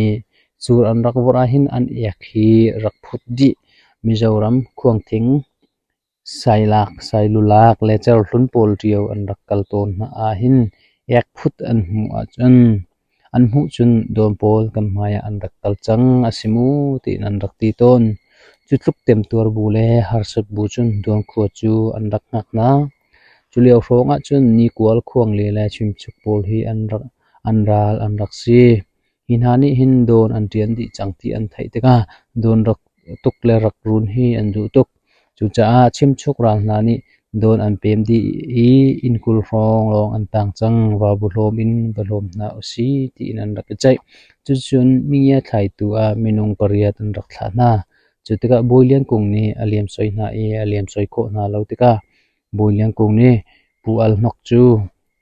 cur an rak vorh ahhin an ek hi rak phut dih. Mizoram Khuangthing, Sailak, Sailulak le Cerhlun pawl ṭio an rak kal tawn hna ahhin ek phut an hmuh ahcun an hmuh cun dawn pawl kan hmai ah an rak kal cang a si mu tiin an rak ti tawn. Cu tluk temtuar bu le harsat bu cun Dawn khua cu an rak hngak hna. Cu lio hrawng ahcun Nikual, Khuangli le Chimchuk pawl hi an ral an rak si. Hi hna nih hin dawn an ṭian dih cang ti an theih tikah dawn rak tuk le rak run hi an duh tuk. Cucaah chimchuk ral hna nih dawn an pem dih i inn 20 hrawng lawng an tang cang. Vabu hlawm in va hlawm hna usih tiin an rak i ceih. Cucun mingia thlaitu ah minung pariat an rak thlah hna. Cu tikah Bawi Lian Kung nih a liamsoi hna i a liamsoi khawh hna lo tikah Bawi Lian Kung nih Pu Al Hnok cu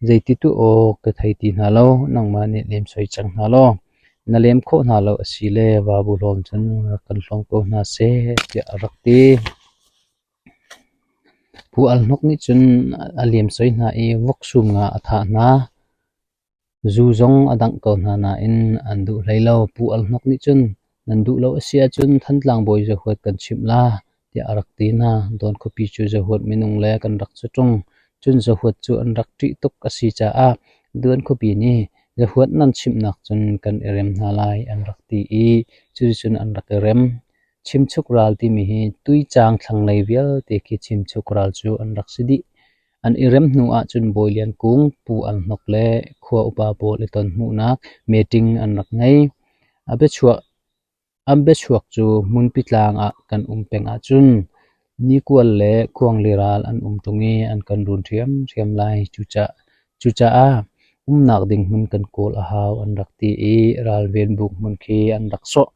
zeiti tuah awk ka thei ti hna lo, nangmah nih lemsoi cang hna law na lem khawh hna lo a si le vabu hlawm cun rak kan hlawm ko hna seh tiah a rak ti. Pu Al Hnok nih cun a lemsoi hna i vok sum nga a thah hna. Zu zong a dangh ko hna nain an duh hlei lo. Pu Al Hnok nih cun nan duh lo a si ahcun Thantlang bawi zahuat kan chimh la tiah a rak ti hna. Dawn khuapi cu zahuat minung le kan rak si ṭung. Cun zahuat cu an rak ṭih tuk a si caah Dawn khuapi nih zahuat nan chimhnak cun kan i rem hna lai an rak ti i cuticun an rak i rem. Chimchuk ral timi hi Tuicaang thlanglei vialte khi chimchuk ral cu an rak si dih. An i rem hnu ahcun Bawi Lian Kung, Pu Al Hnok le khua upa pawl i tonhmuhnak meṭing an rak ngei. An biachuak cu Hmunpi tlang ah kan um peng ahcun Nikual le Khuangli ral an um ṭung i an kan run ṭhiamṭhiam lai. Cucaah umnak ding hmun kan kawl a hau an rak ti i ralvenbuk hmun khi an rak sawh.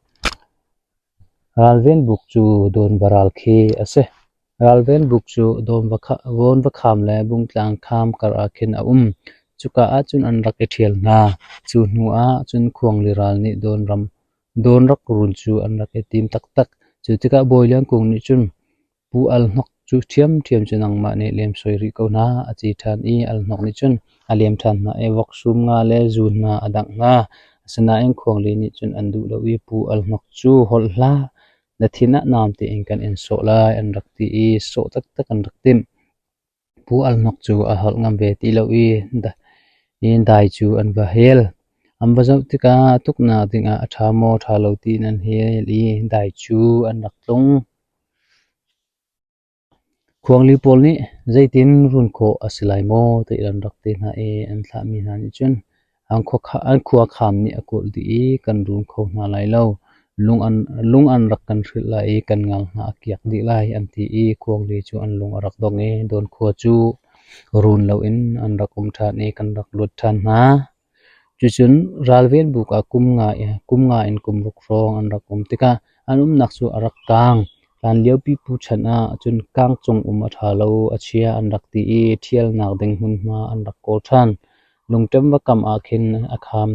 Ralvenbuk cu Dawnva ral khi a si. Ralvenbuk cu Dawnvakham le Bungtlang kham kar ah khin a um. Cuka ahcun an rak i ṭhial hna. Cu hnu ah cun Khuangli ral nih Dawn rak run cu an rak i tim taktak. Cu tikah Bawi Lian Kung nih cun Pu Al Hnok cu ṭhiamṭhiam cu nangmah nih lemsoi rih ko hna, a ci ṭhan i Al Hnok nih cun a lem ṭhan hna i vok sum nga le zun hna a dangh hna. Asinain Khuangli nih cun an duh lo i Pu Al Hnok cu holh hlah, na thin ah naam tein kan in sawh lai an rak ti i sawh taktak an rak timh. Pu Al Hnok cu a holh ngam ve ti lo i dai cu an va hel. An va zoh tikah tuknak dingah a ṭha maw ṭha lo tiin an hel i dai cu an rak tlung. Khuangli pawl nih zeitin run khawh a si lai maw ti an rak ti hna i an thlahmi hna nih cun an khuakham nih a kulh dih i kan run kho hna lai lo. Lung an rak kan hrilh lai i kan ngal hna a kiak dih lai an ti i Khuangli cu an lung a rak dong i Dawn khua cu run loin an rak um ṭhan i kan rak luat ṭhan hna. Cucun ralvenbuk ah kum nga in kum ruk hrawng an rak um tikah an umnak cu a rak kaang. Hlanlio pipu chan ah cun kang cung um a ṭha lo, a chia an rak ti i ṭhialnak ding hmunhma an rak kawl ṭhan. Lungṭem va kam ah khin a kham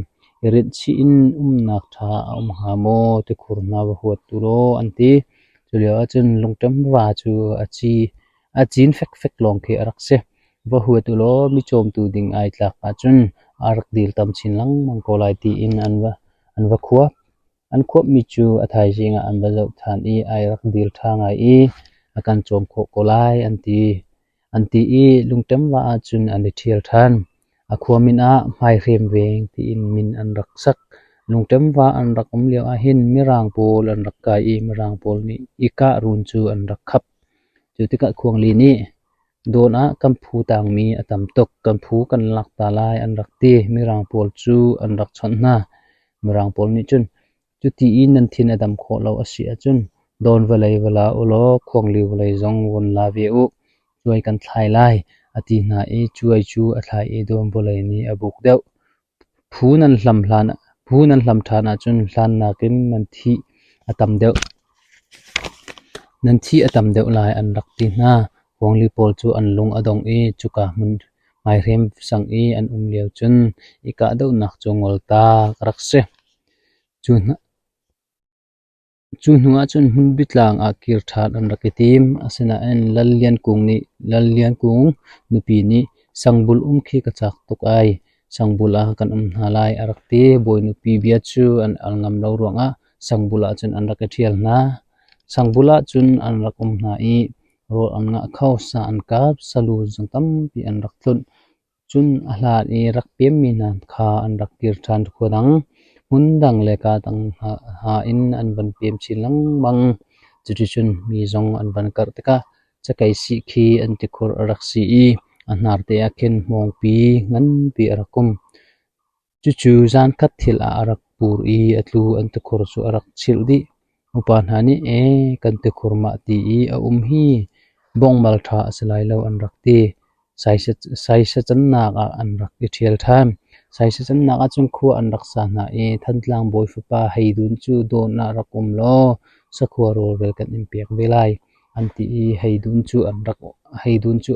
i rinhchih in umnak ṭha a um hnga maw tikhur hna va huat u law an ti. Culio ahcun lungṭem va cu a cin fekfek lawng khi a rak si. Va huat u law mi cawmtu ding ai tlak ahcun a rak dil tam chin lengmang ko lai tiin an va khuap. An khuapmi cu a thaizing ah an va zoh ṭhan i ai rak dil ṭha ngai i a kan cawm khawh ko lai an ti. An ti i lungṭem va ahcun an i ṭhial ṭhan. A khua min ah Hmaihrem veng tiin min an rak sak. Lungṭem va an rak um lio ahhin Mirang pawl an rak kai i Mirang pawl nih i kah run cu an rak khap. Cu tikah Khuangli nih. Dawn ah kan phu tangmi a tam tuk. Kan phu kan lak ta lai an rak ti. Mirang pawl cu an rak chawnh hna. Mirang pawl nih cun cuti i nan thin a dam khawh lo a si ahcun Dawn vawlei va la ulaw Khuangli vawlei zong vun la ve u. Cuai kan thlai lai, a ti hna i cuai cu a thlai i Dawn vawlei nih a buk deuh. Phu nan hlam ṭhan ahcun hlan nakin nan thih a tam deuh. Nan thih a tam deuh lai an rak ti hna. Khuangli pawl cu an lung a dong i cuka hmun hmaihrem sang i an um lio cun i kahdohnak cu ngoltak a rak si. Cu hnu ahcun Hmunbitlang ah kir ṭhan an rak i tim. Asinain Lal Lian Kung nupi nih Sangbul um khi ka caak tuk ai, Sangbul ah kan um hna lai a rak ti. Bawi nupi bia cu an al ngam lo ruangah Sangbul ahcun an rak i ṭhial hna. Sangbul ahcun an rak um hna i rawl an ngah kho, sa an kap, salu zong tampi an rak tlunh. Cun a hlan i rak pemmi hna kha an rak kir ṭhan khua dang, hmun dang le kaa dang hna in an van pem chin lengmang. Cuticun mi zong an van karh tikah cakei sih khi an tikhur a rak si i a hnarte ah khin hmawngpi nganpi a rak um. Cucu zankhat thil ah a rak pur i a tlu an tikhur cu a rak chilh dih. Upa hna nih ee kan tikhur mah ti i a um hi bongmal ṭha a si lai lo an rak ti. Saisa cannak ah an rak i ṭhial ṭhan. Saisa cannak ahcun khua an rak sa hna i Thantlang bawi fapa Hei Dun cu Dawn ah rak um law sakhua rawlrel kan in pek ve lai an ti i Hei Dun cu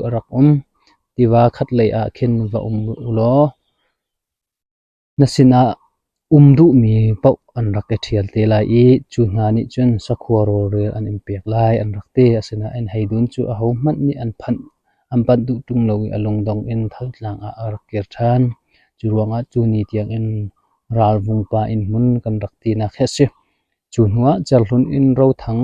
a rak um. Tiva khatlei ah khin va um ulaw na sinah um duhmi paoh an rak i ṭhial te lai i cu hna nih cun sakhua rawlrel an in pek lai an rak ti. Asinain Hei Dun cu ahohmanh nih an panh duh ṭung lo i a lungdong in Thantlang ah a rak kir ṭhan. Cu ruangah cu ni tiangin Ralvung pa inn hmun kan rak tinak hi a si. Cu hnuah Cerhlun in Rothang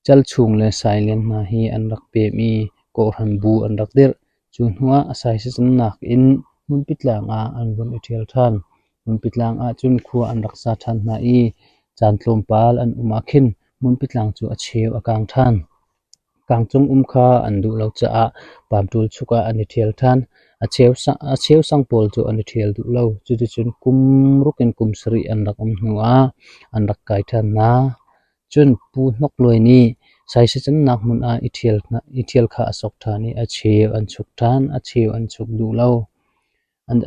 Calchung le Sailian hna hi an rak pem i kawhhran bu an rak dirh. Cu hnuah saisihnak in Hmunpitlang ah an vun i ṭhial ṭhan. Hmunpitlang ah cun khua an rak sa ṭhan hna i caan tlawmpal an um ah khin Hmunpitlang cu a cheu a kang ṭhan. Kangcung um kha an duh lo caah Pamṭul chuk ah an i ṭhial ṭhan. A cheu sang pawl cu an i ṭhial duh lo. Cuticun kum ruk in kum sarih an rak um hnuah an rak kai ṭhan hna. Cun Pu Hnok Luai nih saisihcannak hmun ah i ṭhial kha a sok ṭhan i a cheu an chuk ṭhan, a cheu an chuk duh lo.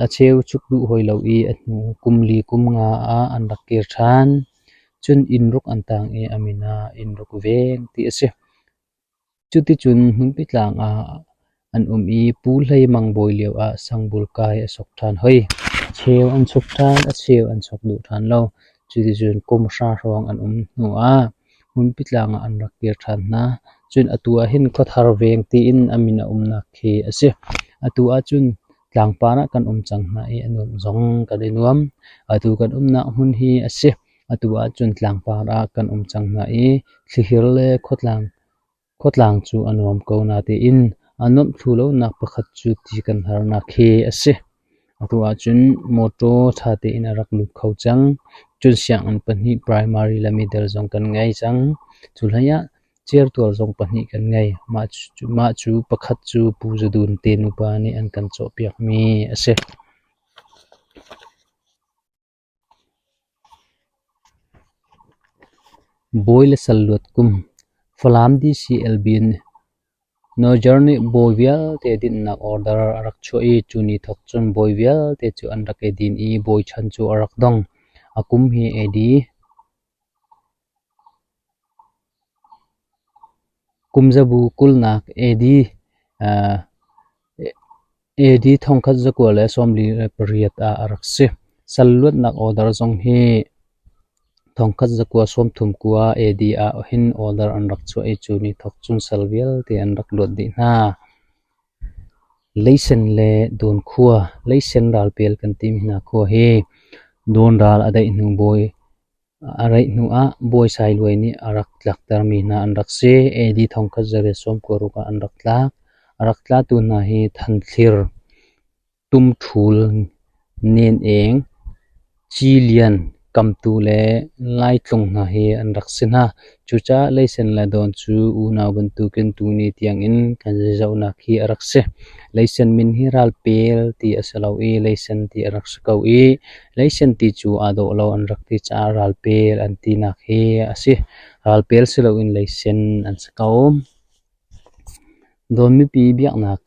A cheu chuk duh hawi lo i a hnu kum li kum nga ah an rak kir ṭhan. Cun inn ruk an tang i a min ah inn ruk veng ti a si. Cuticun Hmunpitlang ah an um i Pu Hlei Mang bawi lioah Sangbul kai a sok ṭhan hoi. A cheu an chuk ṭhan, a cheu an chok duh ṭhan lo. Cuticun kum hra hrawng an um hnuah Hmunpitlang ah an rak kir ṭhan hna. Cun atu ah hin Khuathar Veng tiin a min a umnak khi a si. Atu ahcun tlangpar ah kan um cang hna i a nuamh zong kan i nuam. Atu kan umnak hmun hi a si. Atu ahcun tlangpar ah kan um cang hna i thlihir le khuatlang cu a nuam ko natein a nuamh thlu lonak pakhat cu ti kan harnak hi a si. Atu ahcun mawṭaw ṭha tein a rak lut kho cang. Cun sianginn pahnih primary le middle zong kan ngei cang. Cu hleiah certual zong pahnih kan ngei. Mah cu pakhat cu Pu Za Dun te nupa nih an kan cawhpiakmi a si. Bawi le sal luat kum. Falam DCLB Noger nih bawi vialte dinhnak order a rak chuah i cu ni thawk cun bawi vialte cu an rak i din i bawi chan cu a rak dong. A kum hi AD Kumzabu kulnak AD AD 1948 ah a rak si. Sal luatnak order zong hi 1939 AD ah hin order an rak chuah i cu ni thawk cun sal vialte an rak luat dih hna. Leisen le Dawn khua, Leisen ralpel kan timi hna khua hi Dawn ral a daih hnu bawi A reih hnuah Bawi Sailuai nih a rak tlaktermi hna an rak si. AD 1996 ah an rak tlak. A rak tlatu hna hi Thanthlir, Tumṭhul, Neneng, Cilian, Kamtu le Laitlung hna hi an rak si hna. Cucaah Leisen le Dawn cu unau bantukin tuni tiangin kan i zohnak hi a rak si. Leisen min hi Ralpel ti a si lo i Leisen ti a rak si ko i Leisen ti cu aa dawh lo an rak ti caah Ralpel an tinak hi a si. Ralpel si loin Leisen an si ko. Dawn mipi biaknak.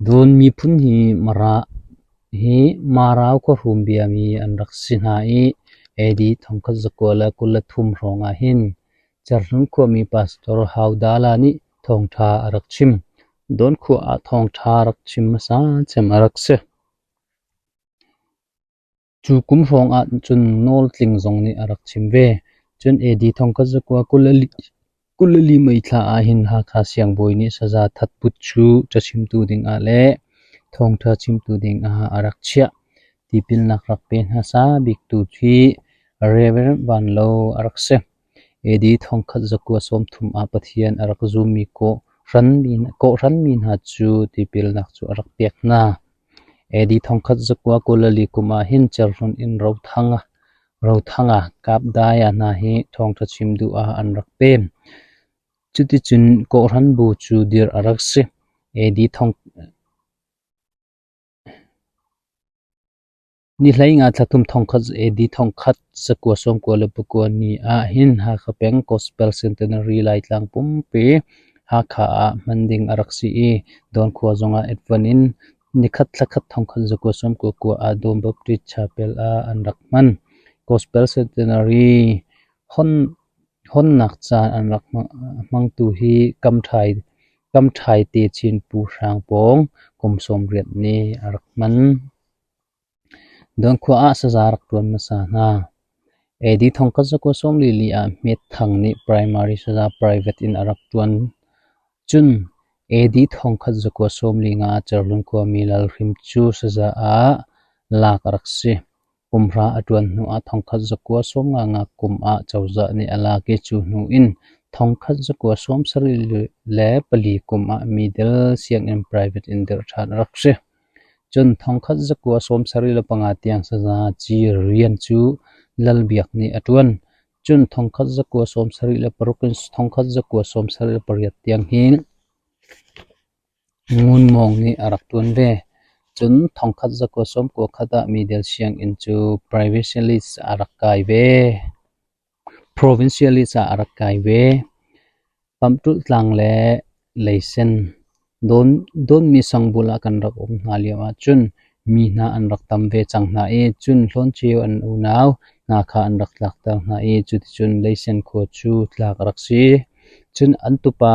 Dawn miphun hi Marau khuahrum biami an rak si hna i AD 1923 hrawng ah hin Cerhlun khuami Pastor Hau Dala nih thawngṭha a rak chim. Dawn khua ah thawngṭha rak chim hmasa cem a rak si. Cu kum hrawng ah cun Nawl Tling zong nih a rak chim ve. Cun AD 1924 May thla ah hin Hakha siangbawi nih Saza That Put cu cachimtu dingah le thawngṭha chimtu dingah a rak chiah. Tipilnak rak pe hmasa biktu hi Rev. Van Lo a rak si. AD 1930 ah Pathian a rak zummi kawhhranmi hna cu tipilnak cu a rak pek hna. AD 1924 kum ah hin Cerhlun in Rothanga, Kapdai hna hi thawngṭha chim duh ah an rak pem. Cuticun kawhhran bu cu dirh a rak si. AD Ni 15 thla thum thongkhat AD 1999 ni ah hin Hakha peng Gospel Centenary Laitlang pumpi Hakha ah hman ding a rak si i Dawn khua zongah Advent in nikhat thlakhat 1999 ah Dawn Baptist Chapel ah an rak hman. Gospel Centenary honnak caan an rak hmangtu hi Kamṭhai techin Pu Hrang Pawng kum 80 nih a rak hman. Dawn khua ah saza rak ṭuan hmasa hna. AD 1944 ah Hmet Thang nih primary saza private in a rak ṭuan. Cun AD 1945 ah Cerhlun khuami Lal Hrim cu saza ah lak a rak si. Kum hra a ṭuan hnu ah 1955 kum ah cozah nih a lak i cu hnu in 1974 kum ah Middle sianginn private in dirh ṭhan a rak si. Cun 1975 tiang saza ci rian cu Lal Biak nih a ṭuan. Cun 1976 in 1978 tiang hi Ngun Mawng nih a rak ṭuan ve. Cun 1991 ah Middle sianginn cu Provincialist a rak kai ve. Provincialist ah a rak kai ve. Pamṭulh tlang le leisen dawnmi sangbul ah kan rak um hna lio ahcun mi hna an rak tam ve cang hna i cun Hlawnceu an unau hna kha an rak tlakter hna i cuticun leisen khua cu tlak a rak si. Cun an tupa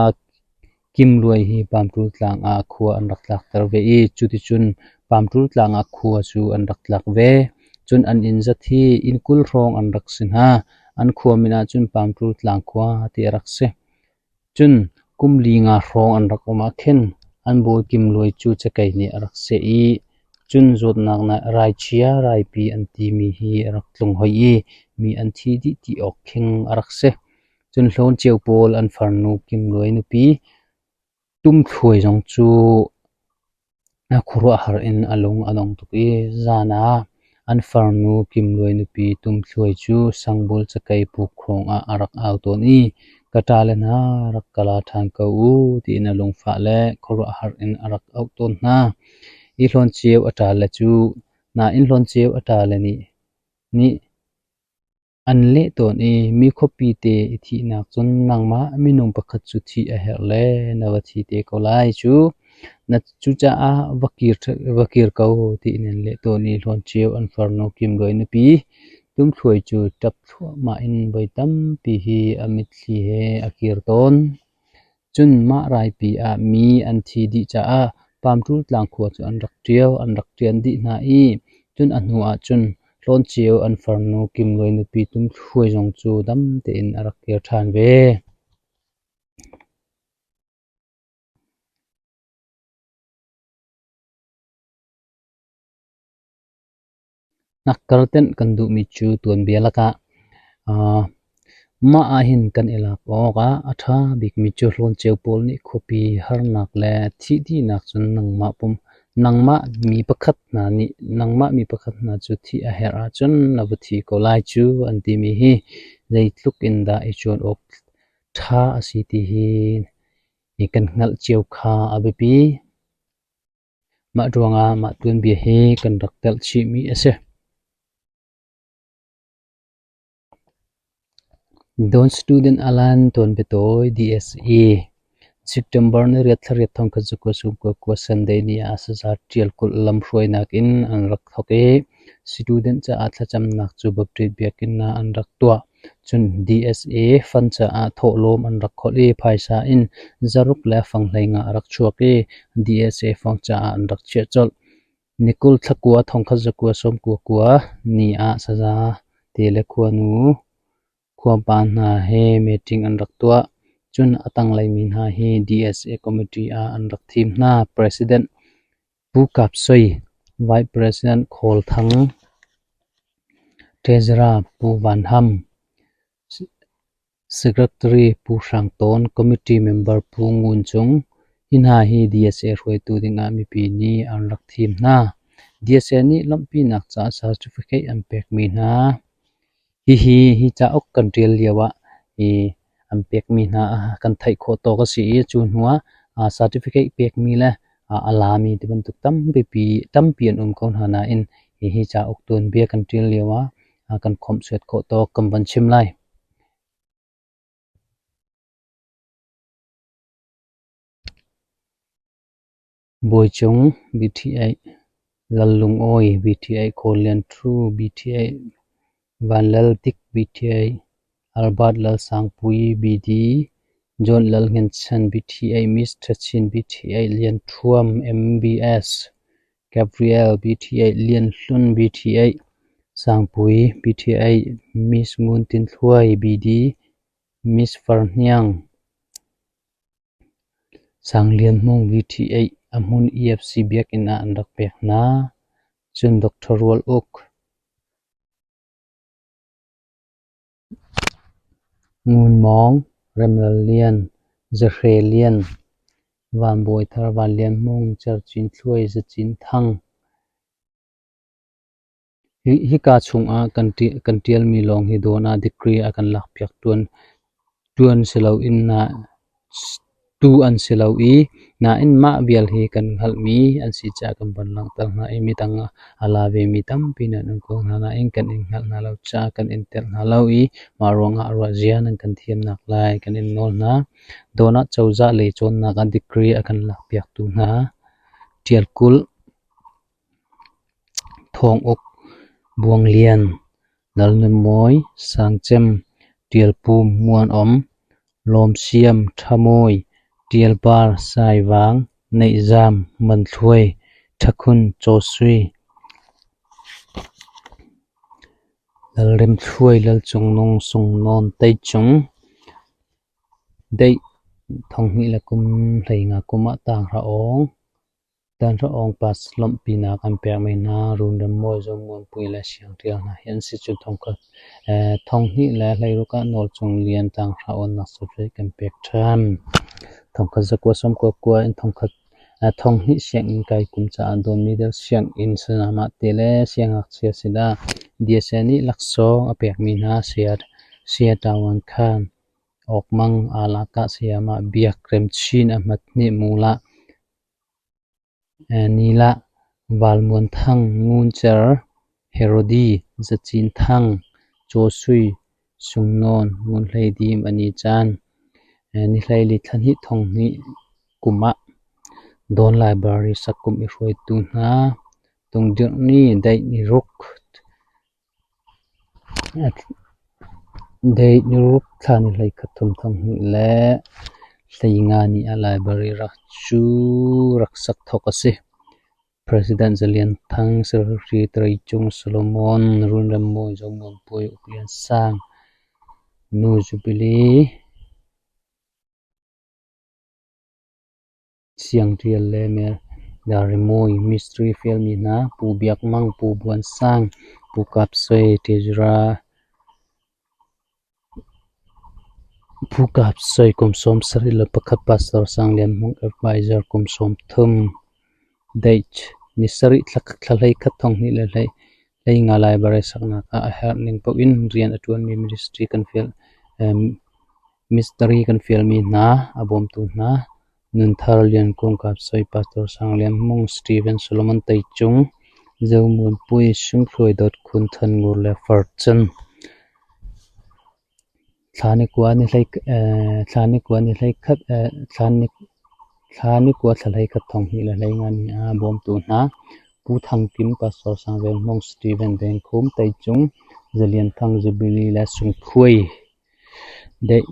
Kim Luai hi Pamṭul tlang ah khua an rak tlakter ve i cuticun Pamṭul tlang ah khua cu an rak tlak ve. Cun an inn zat hi inn 20 hrawng an rak si hna. An khua min ahcun Pamṭul tlang khua ti a rak si. Cun kum li nga hrawng an rak um ah khin an bawi Kim Luai cu cakei nih a rak seh i cun zawtnak raichia raipi an timi hi a rak tlung hoi i mi an thi dih ti awk khing a rak si. Cun Hlawnceu pawl an farnu Kim Luai nupi Tum Thluai zong cu khuaruahhar in a lung a dong tuk i zan ah an farnu Kim Luai nupi Tum Thluai cu Sangbul cakei puk hrawng ah a rak au tawn i ka ṭale hna rak ka la ṭhan ko u tiin a lungfah le khuaruahhar in a rak auh tawn hna. I Hlawnceu a ṭale cu nain Hlawnceu a ṭale nih An leh tawn i mi khuapi te i thihnak cun nangmah minung pakhat cu thih a herh le na va thi te ko lai cu. Cucaah va kir ko tiin an leh tawn i Hlawnceu an farnu Kim Luai nupi Tumthluai cu ṭap thluahmah in voi tampi hi a mitthli he a kir tawn. Cun mah raipi ah mi an thi dih caah Pamṭul tlang khua cu an rak ṭio, an rak ṭian dih hna i cun a hnu ah cun Hlawnceu an farnu Kim Luai nupi Tum Thluai zong cu dam tein a rak kir ṭhan ve. Hnakkar tenh kan duhmi cu tuanbia lakah mah ahhin kan i lak awk ah a ṭha bikmi cu Hlawnceu pawl nih khuapi harnak le thihdihnak cun Nangmah mi pakhat hna nih nangmah mi pakhat hna cu thih a herh ahcun na va thi ko lai cu an timi hi zeitluk in dah i cawn awk ṭha a si ti hi kan hngalh cio kha a biapi. Mah ruangah mah tuanbia hi kan rak telh chihmi a si. Dawn Student Alan tuanbiatawi DSA September ni riat thla riat thong khat zakua sum kua kua Sunday ni ah saza ṭial kulh lamhruainak in an rak thawk i student caah thlacamnak cu Baptist biakinn ah an rak tuah. Cun DSA fund caah thawhlawm an rak kholh i phaisa in zaruk le fang hleinga a rak chuak i DSA fund caah an rak chiah colh. Ni 20 thla kua thongkhat zakua sawmkua kua ni ah saza te le khuanu khuapa hna he meeting an rak tuah. Cun a tanglei mi hna hi DSA committee ah an rak thim hna. President Pu Kap Sui, Vice President Khawl Thang, Treasurer Pu Van Ham, Secretary Pu Hrang Tawn, Committee member Pu Ngun Cung. Hi hna hi DSA hruaitu dingah mipi nih an rak thim hna. DSA nih lawmhpinak caah certificate an pekmi hna. Hihi hi cauk kan ṭial lio ah hi an pekmi hna kan theih khawh tawk a si i cu hnu ah certificate pekmi le a lami ti bantuk tampi an um ko hna nain hihi cauk tuanbia kan ṭial lio ah kan khawmhsuat khawh tawk kan van chim lai. Bawicung BTA, Lallungawi BTA, Khawllian Thu BTA, Vanlaldik BTA, Albert Lalsangpui BD, John Lalngenchan BTA, Miss Thachin BTA, Lian Thuam MBS, Gabriel BTA, Lian Hlun BTA, Sangpui BTA, Miss Ngun Tin Thluai BD, Miss Farhniang Sanglian Hmung VT8 a hmun EFC biakinn ah an rak pek hna. Cun Dr. Rual Uk, Ngun Mawng, Remlal Lian, Zahre Lian, Van Bawi Thar, Van Lian Hmung, Cer Cin Thluai, Za Cin Thang. Hika chungah kan ṭialmi lawng hi dawn ah degree a kan lakpiak ṭuan si loin tu an si lo i nain mah vial hi kan hngalhmi an si caah kan von langhter hna i midang a la vemi tampi nan um ko hna nain kan in hngalh hna lo caah kan in telh hna lo i mah ruangah ruahzia nan kan thiamnak lai kan in nawl hna. Dawn ah cozah lei cawnnak ah degree a kan lakpiaktu hna Ṭial Kulh Thawng Uk, Buang Lian, Lalnunmawi, Sangcem, Ṭialpum, Muanawm, Lawmsiam, Ṭhamawi, Ṭialpar, Saivang, Neihzam, Manthluai, Ṭhakhun, Cawsui, Lalremthluai, Lalcungnung, Sungnawn, Teicung, Deih, thonghnih le kum 15 kum ah tanghra awng. Tanhra awng pass lawmhpinak an pekmi hna Runremmawi, Zomuanpui le Siangṭial hna hi an si. Cun 2016 ah Nawlcung Lian tanghra awnnak certificate kan pek ṭhan. 1999 in 2000 sianginn kai kum caah Dawn Middle sianginn Sayamah te le siangngakchia sinah DSA nih laksawng a pekmi hna Saya Tawan Khan, Awkmang, Aa Sayamah Biak Rem Chin, Ahmat Hnih Mulah, Nilah, Valmuan Thang, Ngun Cer, Herodi, Za Cin Thang, Caw Sui, Sungnawn, Ngun Hlei Dim an i caan. Ni 14 thla hnih thong hnih kum ah Dawn Library sak kum i hruaitu hna Tungdirh ni daih ni ruk Date ni ruk thla ni 13 thum thong hnih le 15 ni ah library cu rak sak thawk a si. President Za Lian Thang, Secretary Cung Solomon, Runremmawi Zomuanpui, Uk Lian Sang, Nu Jubilee, Siangṭial le Rimawi mistiri fialmi hna Pu Biak Mang, Pu Buan Sang, Pu Kap Sui, Pu Kap Sui kum 71 Pastor Sang Lian Hmung, Advisor kum 30. Date: Ni sarih thla 11 thong 2 le 15 Library saknak ah a herh ning paoh in rian a ṭuanmi mistiri kan fialmi hna, a bawmtu hna: Nunthar Lian Kung, Kap Soi, Pastor Sang Lian Hmung, Steven Solomon Tei Cung, Zo Muan Pui, Sungthluai Dawt Khun, Than Ngur le Far Chan. Thla ni kua ni hlei thla ni kua ni hlei khat thla ni thla ni kua thla 11 thong 2 le 15 ni ah bawmtu hna Pu Thang Kim, Pastor Sang Vel Hmung, Steven Deng Khum, Tei Cung, Zalian Thang, Jubilee le Sungthuai. Deih.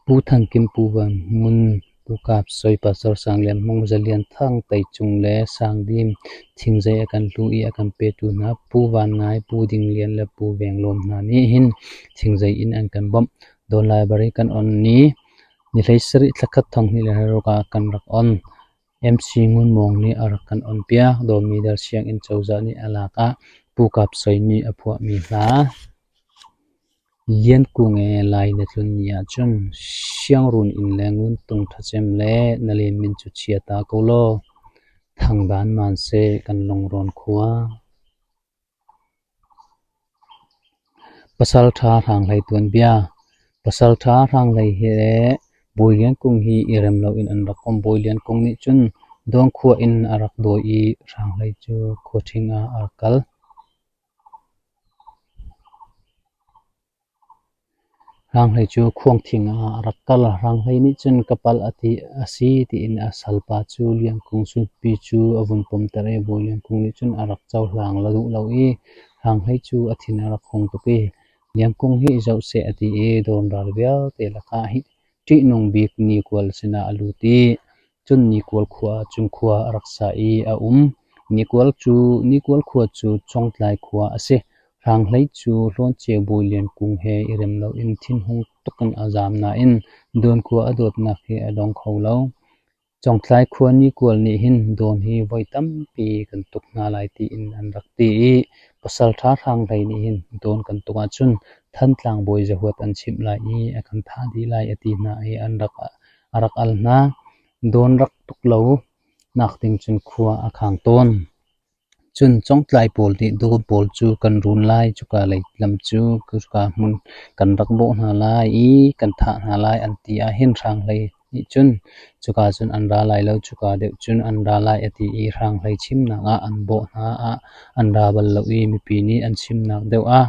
Pu Thang Kim, Pu Van Hmun, Pu Kap Soi, Pastor Sang Lian Hmung, Za Lian Thang, Tei Cung le Sang Dim, thingzei a kan hlu i a kan petu hna Pu Van Ngai, Pu Ding Lian le Pu Veng Lawm hna nih hin thingzei in an kan bawmh. Dawn Library kan on ni ni 17 thla khat 2026 ah kan rak on. MC Ngun Mawng nih a rak kan onpiak. Dawmi Dal sianginn cozah nih a lak ah Pu Kap Soi nih a phuahmi hla Lian Kung e Lai na tlun ni ahcun Siangrun inn le Nguntung ṭhacem le na lenmin cu chia ta ko law thangdan man seh kan lungrawn khua. Pasalṭha Hranghlei tuanbia. Pasalṭha Hranghlei he le Bawi Lian Kung hi i rem loin an rak um. Bawi Lian Kung nih cun Dawngkhua in a rak dawi i Hranghlei cu khuaṭhing ah a rak kal. Hranghlei cu khuangthing ah a rak kal. Hranghlei nih cun ka palh a ti a si tiin a salpa cu Lian Kung sulpi cu a vun pomter i Bawi Lian Kung nih cun a rak cohlang duh lo i Hranghlei cu a thin a rak hung tuk i Lian Kung hi i zoh seh a ti i Dawn ral vialte lakah hi ṭihnung bik Nikual sinah a lut i cun Nikual khua ah cun khua a rak sa i a um. Nikual khua cu Congtlai khua a si. Hranghlei cu Hlawnceu Bawi Lian Kung he i rem loin thinhung tuk in a zaam nain Dawn khua a dawtnak hi a dong kho lo. Congtlai khua Nikual nih hin Dawn hi voi tampi kan tuk hna lai tiin an rak ti i pasalṭha Hranghlei nih hin Dawn kan tuk ahcun Thantlang bawi zahuat an chimh lai i a kan thah dih lai a ti hna i a rak al hna. Dawn rak tuk lo nak ding cun khua a khang tawn. Cun congtlai pawl nih Dawn pawl cu kan run lai, cuka lei lam cu cuka hmun kan rak bawh hna lai i kan thah hna lai an ti ahhin Hranghlei nih cun cuka cun an ra lai lo, cuka deuh cun an ra lai a ti i Hranghlei chimnak ah an bawh hna ah an ra bal lo i mipi nih an chimnak deuh ah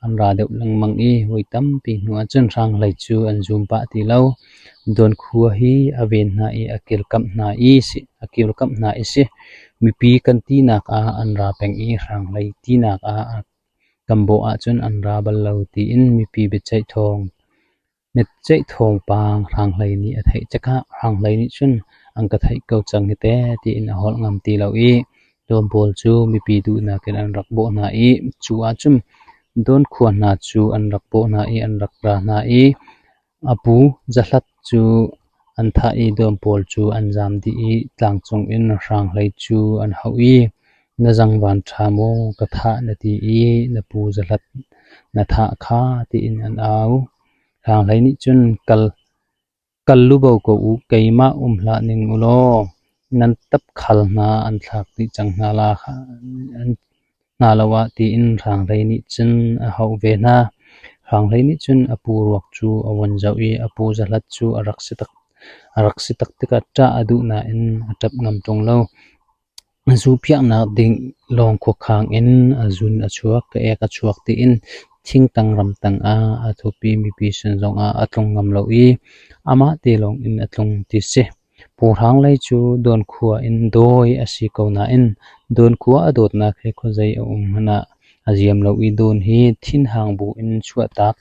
an ra deuh lengmang i voi tampi hnu ahcun Hranghlei cu an zum pah ti lo. Dawn khua hi a ven hna i a kilkamh hna i si. Mipi kan tinak ah an ra peng i Hranghlei tinak ah kan bawh ahcun an ra bal lo tiin mipi biaceih thawngpang Hranghlei nih a theih tikah Hranghlei nih cun an ka theih ko cang hi teh tiin a holh ngam ti lo i Dawn pawl cu mipi duhnak in an rak bawh hna i cu ahcun Dawn khua hna cu an rak bawh hna i an rak ra hna i a pu Zahlat cu an thah i Dawn pawl cu an zaam dih i tlangcung in Hranghlei cu an hauh i na zangvan ṭha maw ka thah na ti i na pu Zahlat na thah kha tiin an au. Hranghlei nih cun kal lubo ko u, keimah um hlah ning ulaw nan tapkhal hna an thlak dih cang hna lo ah tiin Hranghlei nih cun a hauh ve hna. Hranghlei nih cun a pu ruak cu a vun zoh i a pu Zahlat cu a rak si tak tikah ṭah a duh nain a ṭap ngam ṭung lo. A zuhpiaknak ding lawng khuakhang in a zun a chuak, ka ek a chuak tiin thingtang ramtang ah a thup i mipi sin zongah a tlung ngam lo i amah te lawng in a tlung ti si. Pu Hrang Lei cu Dawn khua in dawi a si ko nain Dawn khua a dawtnak hi khuazei a um hmanh ah a ziam lo i Dawn hi thinhang bu in chuahtak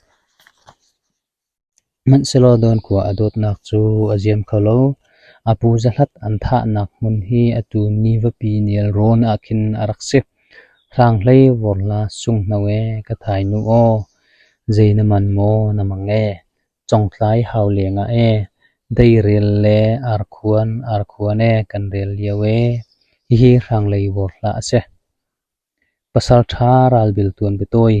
Hmanhsehlaw Dawn khua a dawtnak cu a ziam kho lo. A pu Zahlat an thahnak hmun hi atu nivapi nelrawn ah khin a rak si. Hranghlei vorhla sunghno ee ka thainu aw, zei na man maw na mang ee, Congtlai hau lengah ee, deirel le arkhuan arkhuan ee kan rel lio ee, hihi Hranghlei vorhla a si. Pasalṭha ralbil tuan biatawi.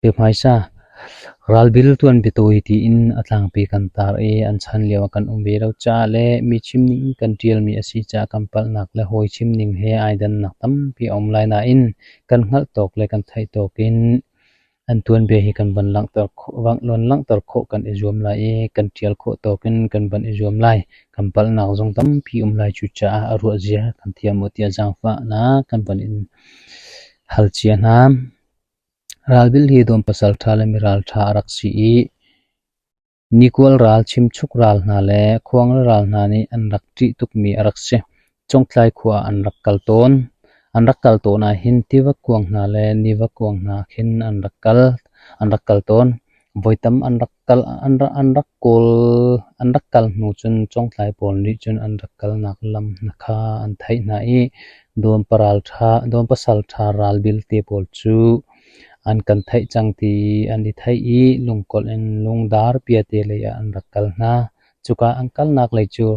Pe hmaisa ralbil tuanbiatawi tiin a tlangpi kan tar i an chan lio ah kan um ve lo caah le mi chimning kan ṭialmi a si caah kan palhnak le hawi chimning he ai dannak tampi a um lai nain kan hngalh tawk le kan theih tawk in an tuanbia hi kan van langhter khawh kan i zuam lai i kan ṭial khawh tawk in kan van i zuam lai. Kan palhnak zong tampi um lai. Cucaah a ruah zia kan thiam u tiah zaangfahnak kan van in hal cia hna. Ralbil hi dawm pasalṭha le miralṭha a rak si i nikual ral, chimchuk ral hna le khuangral ral hna nih an rak ṭih tukmi a rak si. Congtlai khua ah an rak kal tawn. An rak kal tawn ahhin tiva kuang hna le niva kuang hna khin an rak kal. An rak kal tawn. Voi tam an rak kal an rak kawl an rak kal hnu cun Congtlai pawl nih cun an rak kalnak lam hna kha an theih hna i dawm pasalṭha ralbil te pawl cu an kan theih cang ti an i theih i lungkolh in lungdar piate lei ah an rak kal hna. Cuka an kalnak lei cu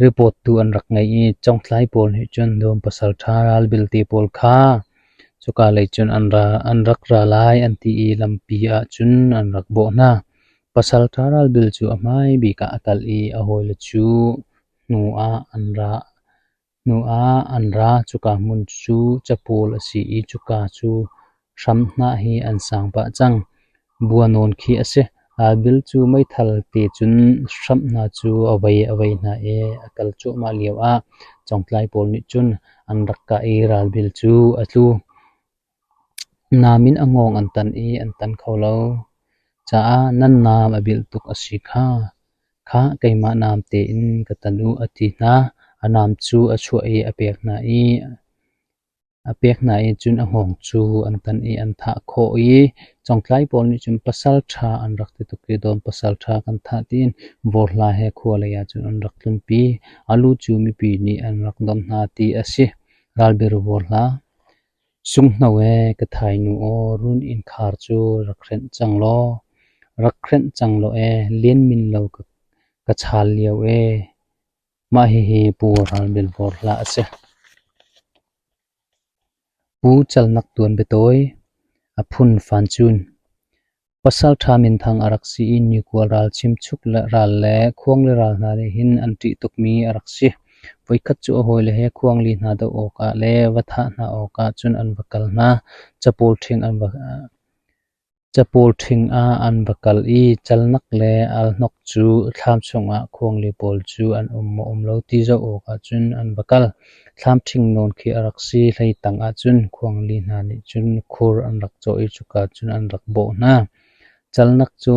Report tu an rak ngei i congtlai pawl nih cun dawm pasalṭha ralbil te pawl kha cuka lei cun an rak ra lai an ti i lampi ah cun an rak bawh hna. Pasalṭha ralbil cu a hmai bik ah a kal i a hawile cu hnu ah an ra. Hnu ah an ra. Cuka hmun cu capawl a si i cuka cu hramhnah hi an sang pah cang. Bua nawn khi a si. Ralbil cu meithal te cun hramhna cu a vei a vei hna i a kal cuahmah lioah congtlai pawl nih cun an rak kah i ralbil cu a tlu. Nam in a hngawng an tan i an tan kho lo caah nan nam a bilh tuk a si kha. Khah keimah nam tein ka tan u a ti hna. A nam cu a chuah i a pek hna i A pek hna i cun a hngawng cu an tan i an thah khawh i congtlai pawl nih cun pasal ṭha an rak ti tuk i dawn pasal ṭha kan thah tiin vawrhla he khua lei ah cun an rak tlunpi. A lu cu mipi nih an rak don hna ti a si. Ralbir vawrhla. Sunghno ee ka thainu aw run inn khar cu rak hrenh cang law rak hrenh cang law ee lianmin lo ka chaal lio ee. Mah hihi Pu Ral Bil Vawrhla a si. Pu Calnak tuan biatawi, a phun Fancun. Pasalṭha minthang a rak si i nikual ral chimchuk ral le khuangli ral hna nih hin an ṭih tukmi a rak si. Voikhat cu a hawile he khuangli hna doh awkah le va thah hna awkah cun an va kal hna. Capawl ṭhing an va Capawl ṭhing ah an va kal i calnak le alhnok cu thlam chungah khuangli pawl cu an um maw um lo ti zoh awkah cun an va kal. Thlam ṭhing nawn khi a rak si. Hlei tang ah cun khuangli hna nih cun khur an rak cawh i cuka cun an rak bawh hna. Calnak cu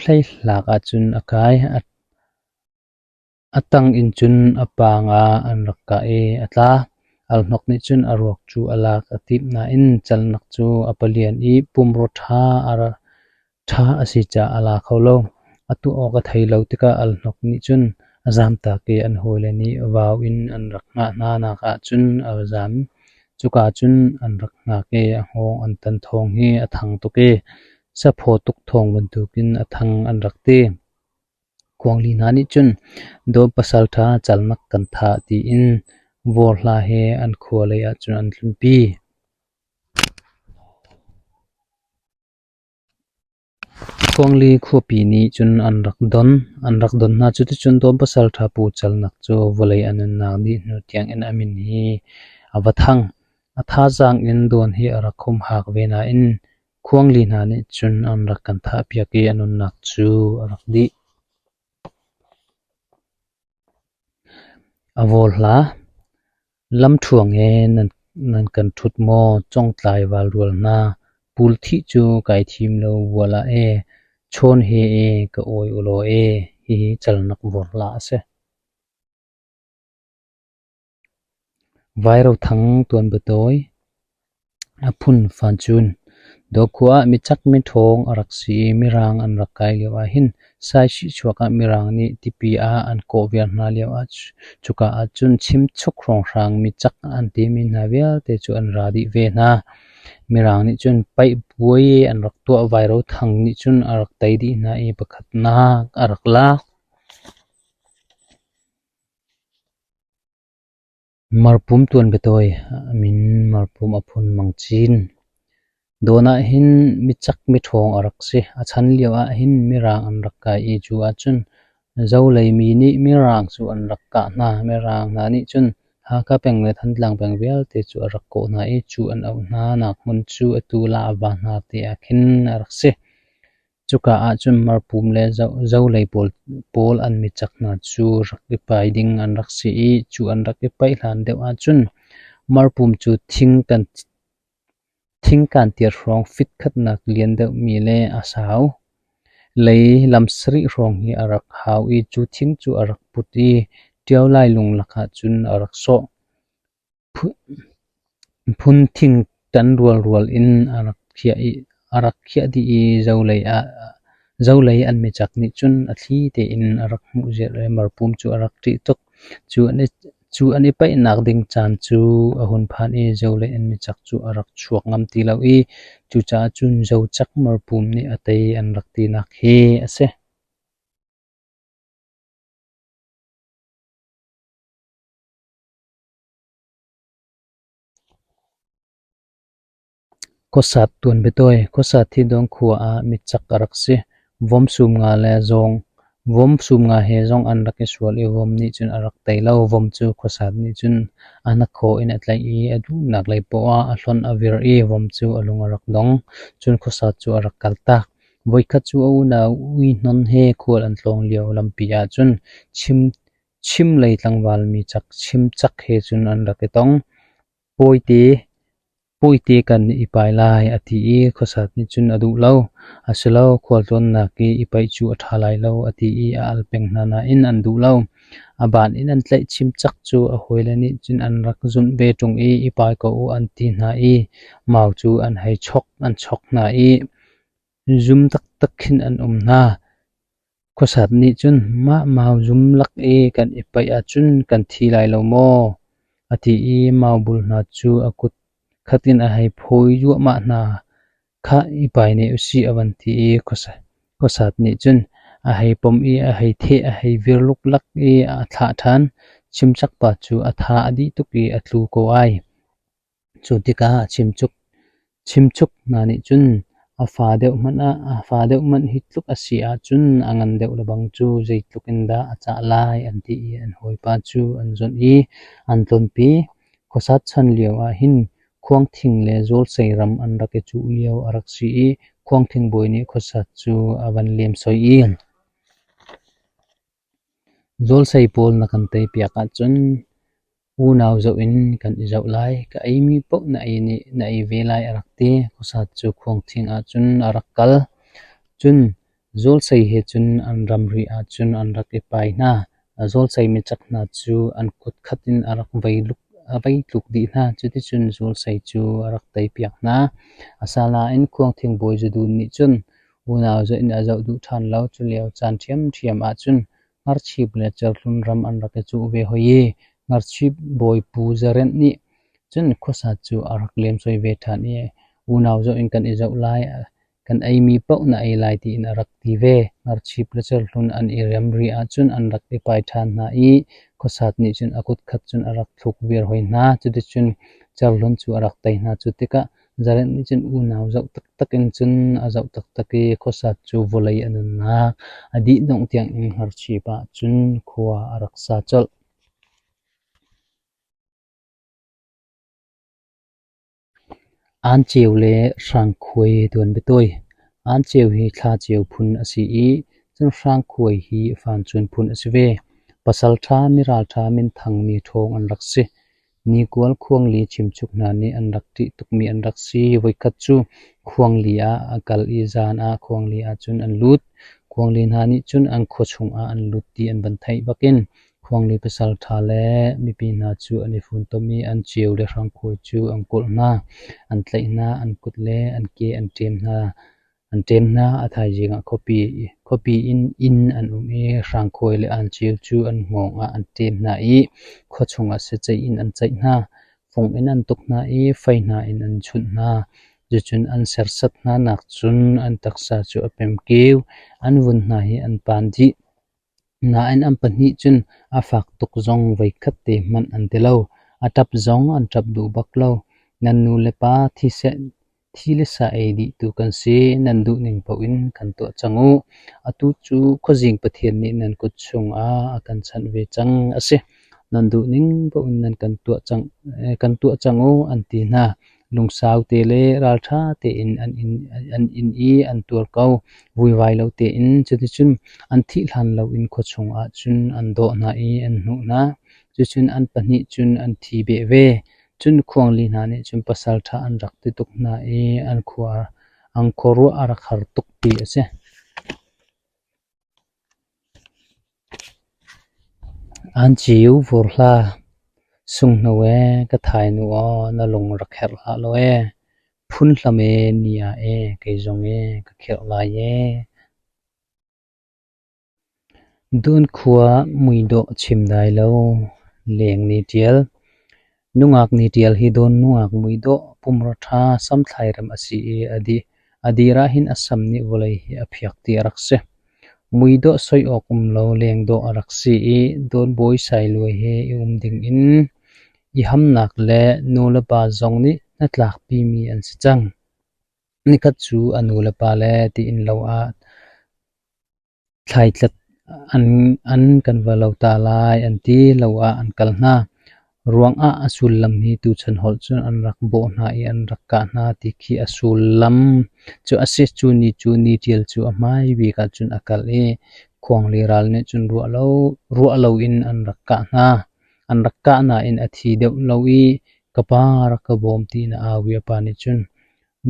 hleihlak ah cun a kai. A tang in cun a paang ah an rak kah i a tla. Alhnok nih cun a ruak cu a lak a timh nain calnak cu a palian i pumrua ṭha a si caah a la kho lo. A tuah awk a thei lo tikah alhnok nih cun a zamtak i an hawile nih vau in an rak hngah hna nak ah cun a va zam. Cuka cun an rak hngak i a hngawng an tan thawng hi a thang tuk i saphaw tuk thawng bantukin a thang an rak ti. Khuangli hna nih cun dawt pasalṭha calnak kan thah tiin vawrhla he an khua lei ah cun an tlunpi. Khuangli khuapi nih cun an rak don. An rak don hna. Cuticun dawt pasalṭha Pu Calnak cu vawlei a nunnak dih hnu tiangin a min hi a va thang. A thazaang in dawn hi a rak humhak ve nain Khuangli hna nih cun an rak kan thahpiak i a nunnak cu a rak dih. A vawl hlah. Lamṭhuang he nan kan ṭhut maw, congtlai valrual hna. Puul thih cu kai thim lo bual ah ee, chawn he ee ka awi ulaw ee. Hihi calnak vawr hlah a si. Vairothang tuanbiatawi a phun fancun. Dawkhua ah micak miṭhawng a rak si i Mirang an rak kai lio ahhin Saisih chuak ah Mirang nih tipi ah an kawh viar hna lioah cuka ahcun chimchuk hrawnghrang micak an timi hna vialte cu an ra dih ve hna. Mirang nih cun paih buai an rak tuah. Vairothang nih cun a rak tei dih hna i pakhatnak a rak lak. Marpum tuanbiatawi, a min Marpum a phun Mang Cin. Dawn ah hin micak miṭhawng a rak si. A chan lio ah hin Mirang an rak kai i cu ahcun Zolei mi nih Mirang cu an rak kah hna. Mirang hna nih cun Hakha peng le Thantlang peng vialte cu a rak kawh hna i cu an auh hna nak hmun cu atu Lahva hna te ah khin a rak si. Cuka ahcun Marpum le Zolei pawl an micak hna cu rak i pai ding an rak si i cu an rak i paih hlan deuh ahcun Marpum cu thing kantiar hrawng fit khatnak lian deuhmi le a sau. Lei lam sarih hrawng hi a rak hau i cu thing cu a rak put i ṭio lailung lakah cun a rak sawh. Phun thing tan rualrual in a rak khiah dih i zolei an micak nih cun a thli tein a rak hmuh ziar i marpum cu a rak ṭih tuk. Cu an i paihnak ding caan cu a hun phan i zolei an micak cu a rak chuak ngam ti lo i cucaah cun zocak marpum nih a tei an rak tinak hi a si. Khuasat tuanbiatawi Khuasat hi Dawn khua ah micak a rak si. Vom sumnga le zawng Vom sumnga he zong an rak i sual i vom nih cun a rak tei lo. Vom cu khuasat nih cun a hnakhaw in a tlaih i a duhnak lei poah ah a hlonh a vir i vom cu a lung a rak dong. Cun khuasat cu a rak kaltak. Voikhat cu a unau Ui Hnon he khual an tlawng lio lampi ahcun chimlei tlangval mi chimcak he cun an rak i tong. Pawite kan i pai lai, a ti i khuasat nih cun a duh lo. Asilo, khualtlawnnak i i paih cu a ṭha lai lo, a ti i a al peng hna nain an duh lo. A ban in an tlaih chimcak cu a hawile nih cun an rak zunh ve ṭung i i pai ko u an ti hna i mau cu an hei chok an chok hna i zum taktak khin an um hna. Khuasat nih cun mah mau zum lak i kan i paih ahcun kan thi lai lo maw? A ti i maubul hna cu a kut khat in a hei phawi duahmah hna. Khah, i pai ne usih a van ti i khuasat nih cun a hei pom i a hei theh a hei vir luklak i a thlah ṭhan. Chimchak pa cu a tha a dih tuk i a tlu ko ai. Cu tikah chimchuk hna nih cun a fa deuh hmanh hi tluk a si ahcun a ngan deuh lebang cu zeitluk in dah a cah lai an ti i an hawipa cu an zawnh i an tlonpi. Khuasat chan lio ahhin Khuangthing le Zawlsei ram an rak i cuh lio a rak si i Khuangthing bawi nih khuasat cu a van lemsoi i Zawlsei pawl na kan teipiak ahcun unau zoh in kan i zoh lai. Ka eimi paoh na ei ve lai a rak ti. Khuasat cu Khuangthing ahcun a rak kal. Cun Zawlsei he cun an ramri ahcun an rak i pai hna. Zawlsei micak hna cu an kut khat in a rak vei tluk dih hna. Cuticun Zawlsei cu a rak teipiak hna. Asinain Khuangthing bawi Zadun nih cun unau zoh in a zoh duh ṭhan lo. Culio caan ṭhiamṭhiam ahcun Hngarchip le Cerhlun ram an rak i cuh ve hoi i Hngarchip bawi Pu Za Renh nih cun khuasat cu a rak lemsoi ve ṭhan i unau zoh in kan i zoh lai, kan eimi paoh na ei lai tiin a rak ti ve. Hngarchip le Cerhlun an i remri ahcun an rak i pai ṭhan hna i khuasat nih cun a kut khat cun a rak thluk viar hoi hna. Cuticun Cerhlun cu a rak tei hna. Cu tikah Zarenh nih cun unau zoh taktak in cun a zoh taktak i khuasat cu vawlei a nunnak a dihdongh tiang in hngarchip ah cun khua a rak sa colh. Aanceu le hrangkhuai tuanbiatawi. Aanceu hi thlaceu phun a si i cun hrangkhuai hi fancun phun a si ve. Pasalṭha, miralṭha, minthangmi ṭhawng an rak si. Nikual khuangli chimchuk hna nih an rak ṭih tukmi an rak si. Voikhat cu khuangli ah a kal i zan ah khuangli ahcun an lut. Khuangli hna nih cun an khua chungah an lut ti an van theih bakin khuangli pasalṭha le mipi hna cu an i funtom i an ceu le hrangkhuai cu an kulh hna. An tlaih hna, an kut le an ke an ṭem hna. An ṭem hna. A thaizing ah khuapi in inn an um i hrangkhuai le anceu cu an hngawng ah an ṭem hna i khua chungah siaceih in an ceih hna. Fung in an tuk hna i fei hna in an chunh hna. Cucun an sersat hna nak cun an taksa cu a pem keu. An vun hna hi an pan dih. Nain an pahnih cun a fak tuk zong voikhat te hmanh an ti lo. A ṭap zong an ṭap duh bak lo. Nan nu le pa thi seh. Thi le sa ei dihtu kan si. Nan duhning paoh in kan tuah cang u. Atu cu Khuazing Pathian nih nan kut chungah a kan chanh ve cang a si. Nan duhning paoh in nan kan tuah cang, kan tuah cang u, an ti hna. Lungsau te le ralṭha tein an in i an tuar ko. Vuivai lo tein cuticun an thih hlan loin khua chungah cun an dawh hna i an hnuh hna. Cucun an pahnih cun an thi beh ve. Cun khuangli hna nih cun pasalṭha an rak ti tuk hna i an khuaruah a rak har tuk ti a si. An ciu vur hlah. Sunghno ee, ka thainu aw, na lung rak herh hlah law ee. Phun hlam ee, ni ah ee, kei zong ee, ka khirh lai ee. Dun khua muidawh chim dai lo, leng ni ṭial. Nungak ni ṭial hi dawn nungak muidawh, pumrua ṭha, samthlai rem a si i a dir ahhin a sam nih vawlei hi a phiak ti a rak si. Muidawh soi awk um lo lengdawh a rak si i Dawnbawi Sailuai he i um dingin i hamnak le nulepa zong nih hnatlakpimi an si cang. Nikhat cu a nulepa le tiin lo ah thlaitlat an kan va lo ta lai an ti. Lo ah an kal hna. Ruangah a sullam hi tuchan holh cun an rak bawh hna i an rak kah hna ti khi a sullam cu a si. Cu ni cu Ni Ṭial cu a hmai bik ahcun a kal i Khuangli ral nih cun ruah loin an rak kah hna. An rak kah nain a thi deuh lo i ka pa rak ka bawm tiin a au i a pa nih cun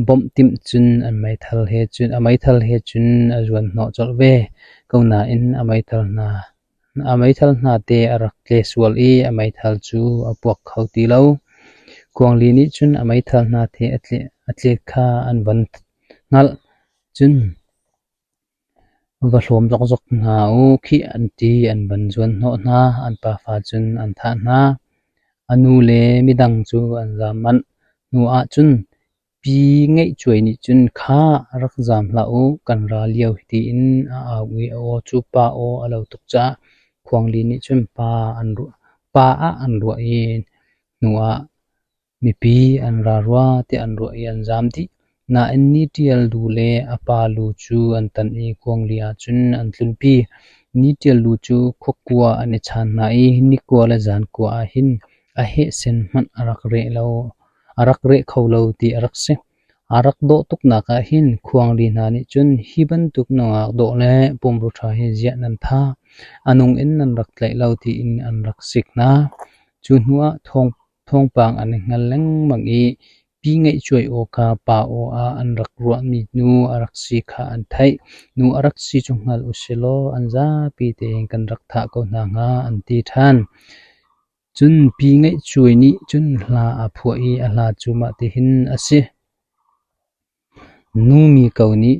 bawmh timh cun a meithal he cun a zuan hnawh colh ve ko nain a meithal hna te a rak tle sual i a meithal cu a puak kho ti lo. Khuangli nih cun a meithal hna te a tlet kha an van hngalh. Cun va hlawm zokzok hna u khih an ti an van zuan hnawh hna. An pafa cun an thah hna. A nu le midang cu an zaam manh. Hnu ah cun Pi Ngeihcuai nih cun khah rak zaam hlah u, kan ra lio hi tiin a au i a aw cu pa aw a lo tuk caah Khuangli nih cun pa ah an ruah i hnu ah mipi an ra rua tiah an ruah i an zaam dih. Nain Ni Ṭial lu le a pa lu cu an tan i Khuangli ah cun an tlunpi. Ni Ṭial lu cu khuakua an i chaan hna i nikua le zankua ah hin a hehsen hmanh a rak reh lo. A rak reh kho lo ti a rak si. A rak dawh tuknak ah hin Khuangli hna nih cun hi bantuk nungak dawh le pumrua ṭha hi ziah nan tha, a nung in nan rak tlaih lo tiin an rak sik hna. Cu hnu ah thawngpang an i hngal lengmang i pi ngeihcuai aw kha pa aw ah an rak ruahmi nu a rak si kha an theih. Nu a rak si cu hngal usilaw an zapi tein kan rak thah ko hna hnga an ti ṭhan. Cun Pi Ngeihcuai nih cun hla aa phuah i a hla cu mahtihin a si. Nu mi ko nih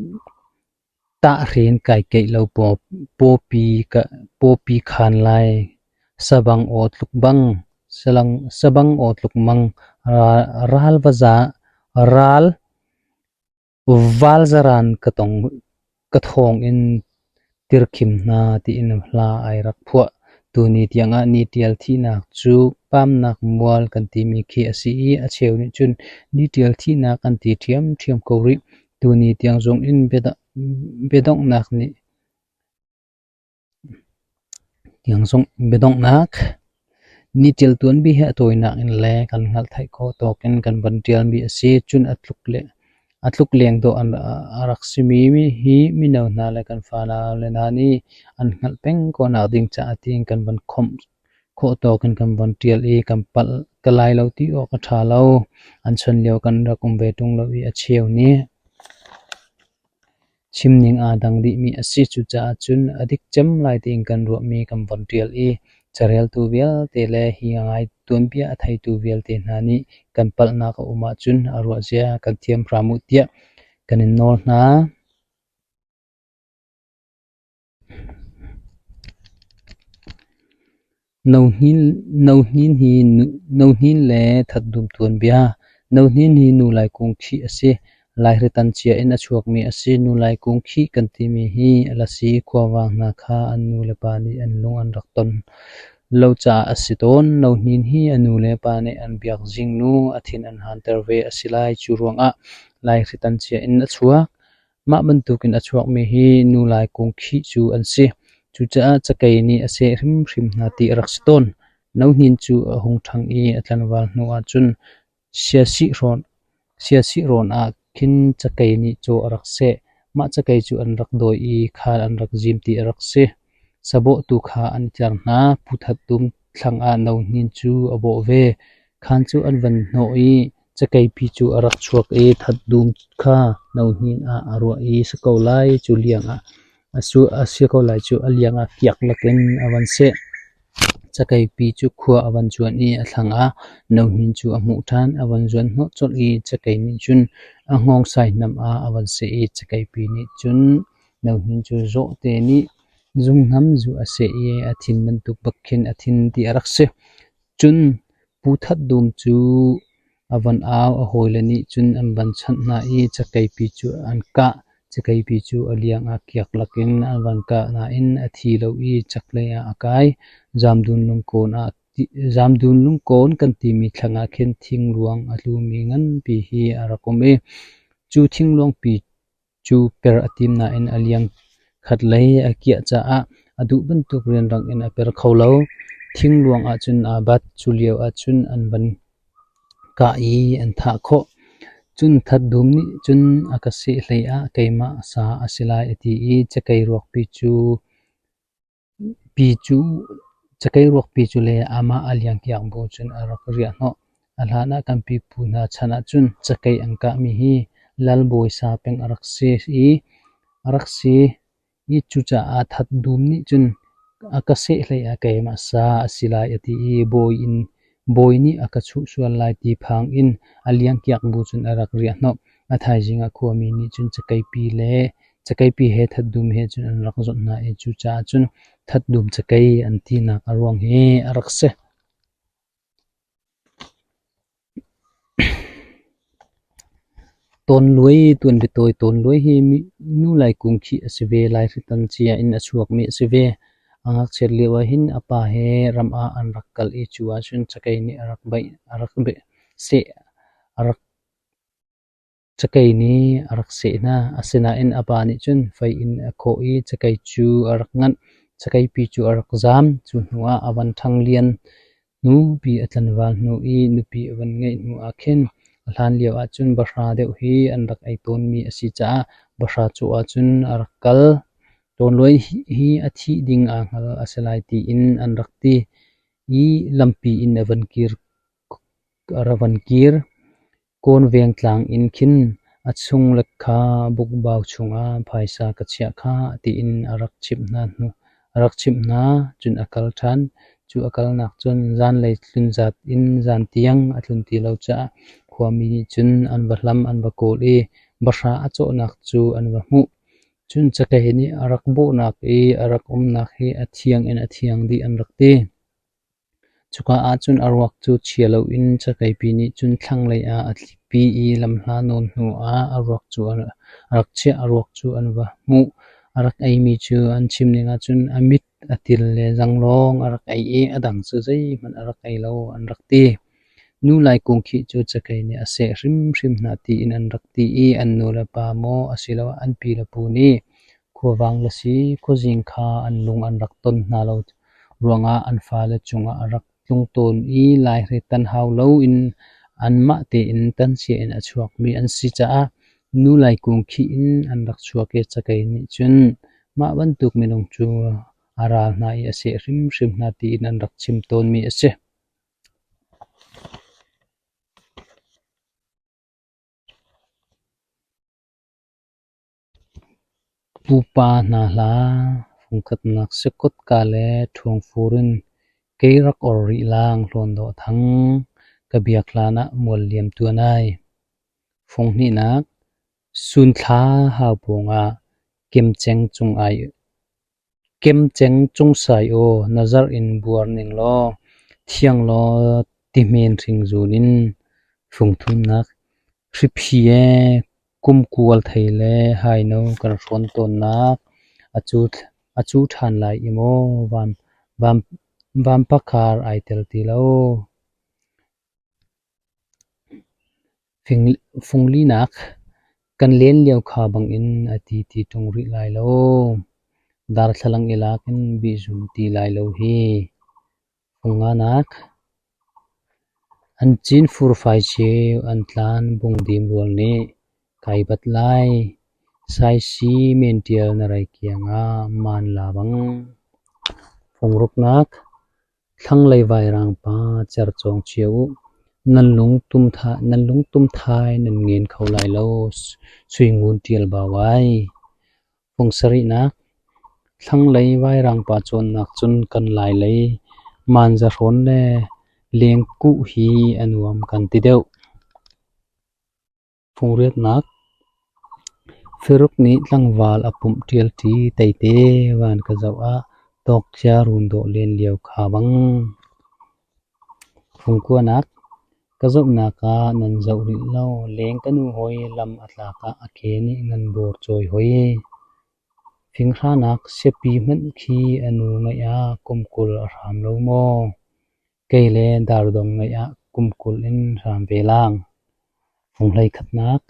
tahren kai keih lo pawpi khaan lai, sabang aw tluk bang, sabang aw tluk mang, ral Valzaran ka thawng in tirkhim hna tiin hla ai rak phuah. Tuni tiangah Ni Ṭial thihnak cu pamnak mual kan timi khi a si i a cheu nih cun Ni Ṭial thihnak an ti ṭhiamṭhiam ko rih. Tuni tiang zong in biadonghnak nih Biadonghnak Ni ṭial tuanbia hi a tawinak in le kan hngalh theih khawh tawk in kan von ṭialmi a si. Cun a tluk leng dawh a rak simi hi mino hna le kan fanau le hna nih an hngalh peng khawhnak ding caah tiin kan von khawmh khawh tawk in kan von ṭial i kan palh ka lai lo ti awk a ṭha lo. An chan lio kan rak um ve ṭung lo i a cheu nih Chimning aa dang dihmi a si. Cucaah cun a dik cem lai tiin kan ruahmi kan von ṭial i careltu vialte le hi ngai tuanbia a theitu vialte hna nih kan palhnak a um ahcun a ruahzia kan thiam hram u tiah kan in nawl hna. Nohnin le Thatdum tuanbia. Nohnin hi Nu Lai Kung khih a si. Laihritan cia in a chuakmi a si. Nu Lai Kung khih kan timi hi Lasi khuavang hna kha an nu le pa nih an lung an rak ton lo caah a si tawn. Nohnin hi a nu le pa nih an biak zingnu a thin an hunter ve a si lai. Cu ruangah Laihritan cia in a chuak. Mah bantukin a chuakmi hi nu laikung khih cu an si. Cucaah cakei nih a seh hrimhrim hna ti a rak si tawn. Nohnin cu a hung ṭhang i a tlangval hnu ahcun siasih rawn ah khin cakei nih caw a rak seh. Mah cakei cu an rak dawi i khal an rak zim ti a rak si. Sabawh tu kha an i tler hna. Pu That Dum thlang ah Nohnin cu a bawh ve. Khaan cu an van hnawh i cakeipi cu a rak chuak i That Dum kha Nohnin ah a ruah i si ko lai cu liang ah a si ko lai cu a liang ah kiak lakin a van seh. Cakeipi cu khua a van cuan i a thlang ah Nohnin cu a hmuh ṭhan. A van zuan hnawh colh i cakei nih cun a hngawng saihnam ah a van seh i cakeipi nih cun Nohnin cu zawhte nih zunghnam zu a seh i a thin bantuk bak khin a thin ti a rak si. Cun Pu That Dum cu a van au, a hawile nih cun an van chanh hna i cakeipi cu an kah. Cakeipi cu a liang ah kiak lakin an van kah nain a thi lo i chaklei ah a kai. Zamdun lungkawn kan timi thlang ah khin thingluang a tlumi nganpi hi a rak um i cu thingluangpi cu per a tim nain a liang khatlei a kiah caah a duh bantuk rianrang in a per kho lo. Thingluang ahcun aa bat. Cu lio ahcun an van kah i an thah khawh. Cun That Dum nih cun a ka seh hlei ah keimah sa a si lai a ti i cakei ruakpi cu le amah a liangkiak bu cun a rak riah hnawh. A hlan ah kan pipu hna chan ahcun cakei an kahmi hi lalbawi sa peng a rak si i cucaah That Dum nih cun a ka seh hlei ah keimah sa a si lai a ti i bawi nih a ka chuh sual lai ti phang in a liangkiak bu cun a rak riah hnawh. A thaizing ah khuami nih cun cakeipi he That Dum he cun an rak zawnh hna i cucaah cun That Dum cakei an tinak a ruang hi a rak si. Tawnluai tuanbiatawi Tawnluai hi nu laikung khih a si ve. Laihritan cia in a chuakmi a si ve. A ngakchiat lio ahhin a pa he ram ah an rak kal i cu ahcun cakei nih a rak baih, a rak seh, a rak Cakei nih a rak seh hna, asinain a pa nih cun fei in a khawh i cakei cu a rak nganh. Cakeipi cu a rak zaam. Cu hnuah a van ṭhang lian hnupi a tlanval hnu i nupi a van ngeih hnu ah khin a hlan lio ahcun bahra deuh hi an rak ei tawnmi a si caah bahra cawh ahcun a rak kal. Tawnluai hi a thih ding aa hngal a si lai tiin an rak ti i lampi in a van kir. Kawnveng tlang in khin a chungle kha bukbau chungah phaisa ka chiah khah tiin a rak chimh hna. Cun a kal ṭhan. Cu a kalnak cun zanlei tlunzat in zan tiang a tlun ti lo caah khuami nih cun an va hlam an va kawl i bahra a cawhnak cu an va hmuh. Cun cakei nih a rak bawhnak i a rak umnak hi a thiang in a thiang dih an rak ti. Cuka ahcun a ruak cu chia loin cakeipi nih cun thlanglei ah a tlikpi i lamhla nawn hnu ah a ruak cu a rak chiah. A ruak cu an va hmuh. A rak eimi cu an chim ning ahcun a mit, a til le zang lawng a rak ei i a dang cu zeihmanh a rak ei lo an rak ti. Nu laikung khih cu cakei nih a seh hrimhrim hna tiin an rak ti i an nu le pa maw asiloah an pi le pu nih khuavang le si khuazing kha an lung an rak ton hna lo ruangah an fale cungah a rak tlung tawn i laihri tan hau loin anmah tein tansia in a chuakmi an si caah nu laikung khih in an rak chuak i cakei nih cun mah bantuk minung cu a ral hna i a seh hrimhrim hna tiin an rak chim tawnmi a si. Pupa hna hla fungkhatnak sikotka le ṭhuangfur in kei rak or rih lang Hlawn Dawh Thang, ka biak hlan ah mual liam tuan ai. Funghnihnak, Sunthla haupawng ah kemceng cung sai aw na zarh in buar ning law thiang law tihmen hring zun in. Fungthumnak, Hriphi ee Kumkual thei le haino kan hrawn tawnnak a cu ṭhan lai i maw vanpakhar ai tel ti lo. Funglinak. Kan len lio kha bangin a ti ti ṭung rih lai lo. Darthlalang i lak in bihzum ti lai lo hi. Funganak An cin furfai ceu, an tlan bungdim rual nih kai bat lai. Saisi mential na rei kiang ah maan la bang. Fungruknak Thlanglei vairang pa cercawng chia u. Nan lungtum thai nan ngen kho lai lo. Suingun ṭial bau ai. Fungsarihnak Thlanglei vairang pa cawnnak cun kan Lailei manzahrawn le lengkuh hi a nuam kan ti deuh. Fungriatnak Firuk nih tlangval a pumh ṭialṭi teite van ka zoh ah tawkcia run dawh len lio kha bang. Fungkuanak Ka zohnak ah nan zoh rih lo. Leng ka nu hawi lam a tlak ah a ke nih nan bawr cawi hoi. Finghranak siapi hmanh khi a nu ngeih ah kum 20 a hram lo maw? Kei le dardawng ngeih ah kum 20 in hram ve lang. Funghlei khatnak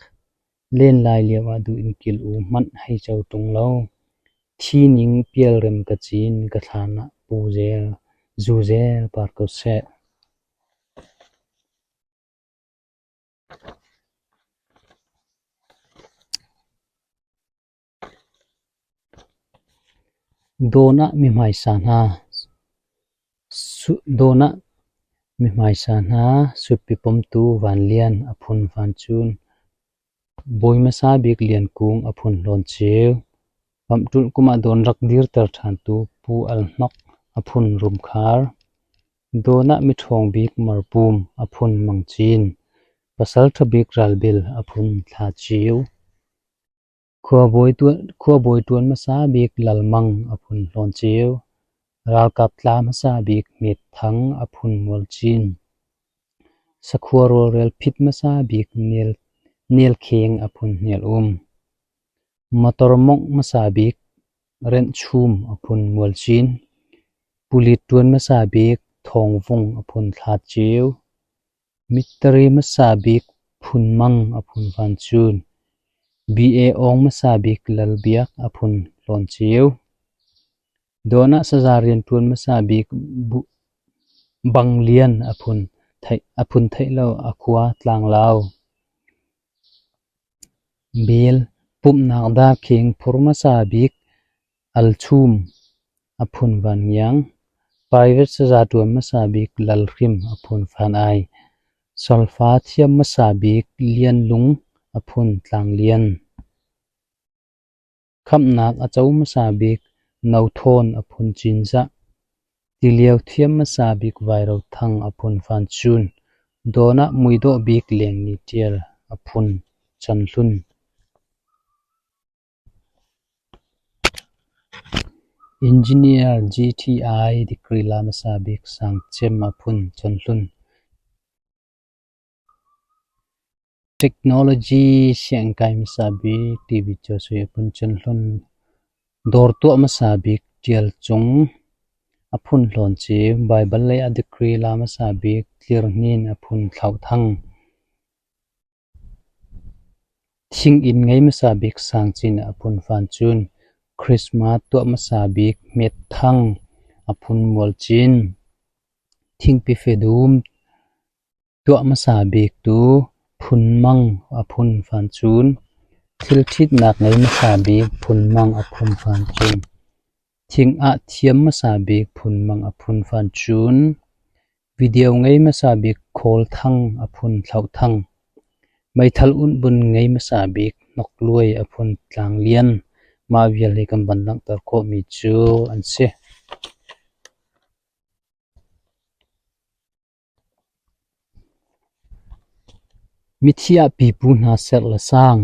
Len lai lio ah duh in kil u hmanh hei co ṭung lo. Thi ning pialrem ka cin, ka thlan ah pu zel, zu zel par ko seh. Dawn ah mihmaisa hna sutpi pomtu Van Lian a phun Van Cun, bawi hmasa bik Lian Kung a phun Hlawn Ceu, Pamhṭulh kum ah Dawn rak dirter ṭhantu Pu Al Hnok a phun Rum Khar, Dawn ah miṭhawng bik Marpum a phun Mang Cin, pasal ṭha bik Ral Bil a phun Thla Ceu. Khuabawi ṭuan hmasa bik Lal Mang a phun Hlawn Ceu, ralkap tla hmasa bik Hmet Thang a phun Mual Cin, sakhua rawlrel phit hmasa bik Nel Kheng a phun Hnial Um, motor mawngh hmasa bik Renh Chum a phun Mual Cin, pulit ṭuan hmasa bik Thawng Vung a phun Thla Ceu, Mittari hmasa bik Phun Mang a phun Van Cun, B.A. Awng hmasa bik Lal Biak a phun Hlawn Ceu, Dawn ah saza rianṭuan hmasa bik Bang Lian a phun theih lo a khua Tlanglau, Bel pumhnak darkhing phur hmasa bik Al Chum a phun Van Ngiang, Private saza ṭuan hmasa bik Lal Hrim a phun Van Ai, Solfa thiam hmasa bik Lian Lung a phun Tlang Lian. Khamhnak a co hmasa bik No Thawn a phun Cinzah, Tilio thiam hmasa bik Vairo Thang a phun Van Cun, Dawn ah muidawh bik Leng Ni Ṭial a phun Chan Hlun. Engineer GTI degree la hmasa bik Sang Cem a phun Chan Hlun. Technology sianginn kai hmasa bik TV Cawsui a phun Chan Hlun. Dawr tuah hmasa bik Ṭial Cung a phun Hlawn Ceu. Baibal lei ah degree la hmasa bik Tlir Hnin a phun Thlauh Thang. Thinginn ngei hmasa bik Sangcin a phun Van Cun, Christmas tuah hmasa bik Hmet Thang a phun Mual Cin, Thingpife dum tuah hmasa bik tu Phun Mang a phun Van Cun, thil ṭhitnak ngei hmasa bik Phun Mang a phun Van Cun. Thing ah thiam hmasa bik Phun Mang a phun Van Cun, Video ngei hmasa bik Khawl Thang a phun Thlauh Thang, meithal unhbun ngei hmasa bik Hnok Luai a phun Tlang Lian, mah vial hi kan van langhter khawhmi cu an si. Mithi ah pipu hna serh le sang.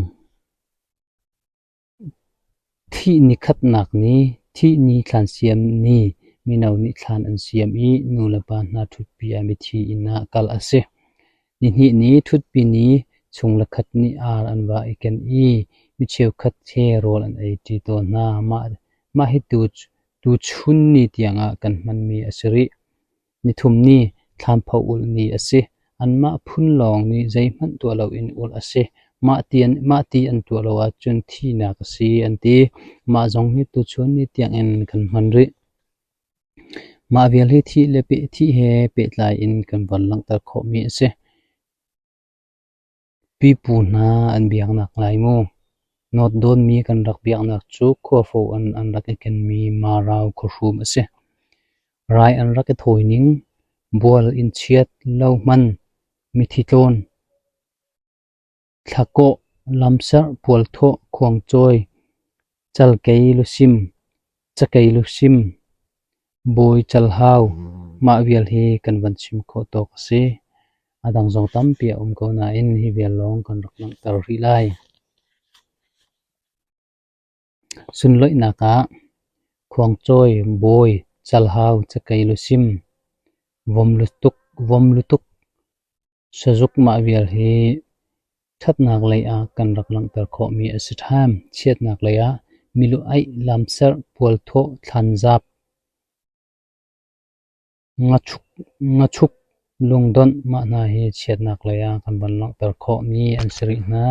Thih ni khatnak ni, thih ni thlan siam ni, mino nih thlan an siam i nulepa hna ṭhutpi ah mithi inn ah kal a si. Nihnih ni, ṭhutpi ni, chung le khat nih ar an va i ken i mi cheukhat he rawl an ei ṭi tawn hna. Mah hi tuchun ni tiangah kan hmanmi a si rih. Nithum ni, thlanpho ulh ni a si. Anmah phun lawng nih zeihmanh tuah loin ulh a si. Mah ti an tuah lo ahcun thihnak a si an ti. Mah zong hi tuchun ni tiangin kan hman rih. Mah vial hi thih le thih he pehtlai in kan von langhter khawhmi a si. Pipu hna an biaknak lai mu. Nawt dawnmi kan rak biaknak cu khuafo an an rak i kenmi Marau khuahrum a si. Rai an rak i thawining, bual inn chiat, lo hman, mithi tlawn, thlakawh, lamserh, pualthawh, khuangcawi, calkei lusim, cakei lusim, bawi calhau, mah vial hi kan van chim khawh tawk a si. A dang zong tampi a um ko nain hi vial lawng kan rak langhter rih lai. Sunlawihnak ah khuangcawi, bawi, calhau, cakei lusim, vom lutuk, Sazuk mah vial hi ṭhatnak lei ah kan rak langhter khawhmi a si ṭhan. Chiatnak lei ah milu aih, lamserh, pualthawh, thlanzap, ngachuk, lungdonh mah hna hi chiatnak lei ah kan van langhter khawhmi an si rih hna.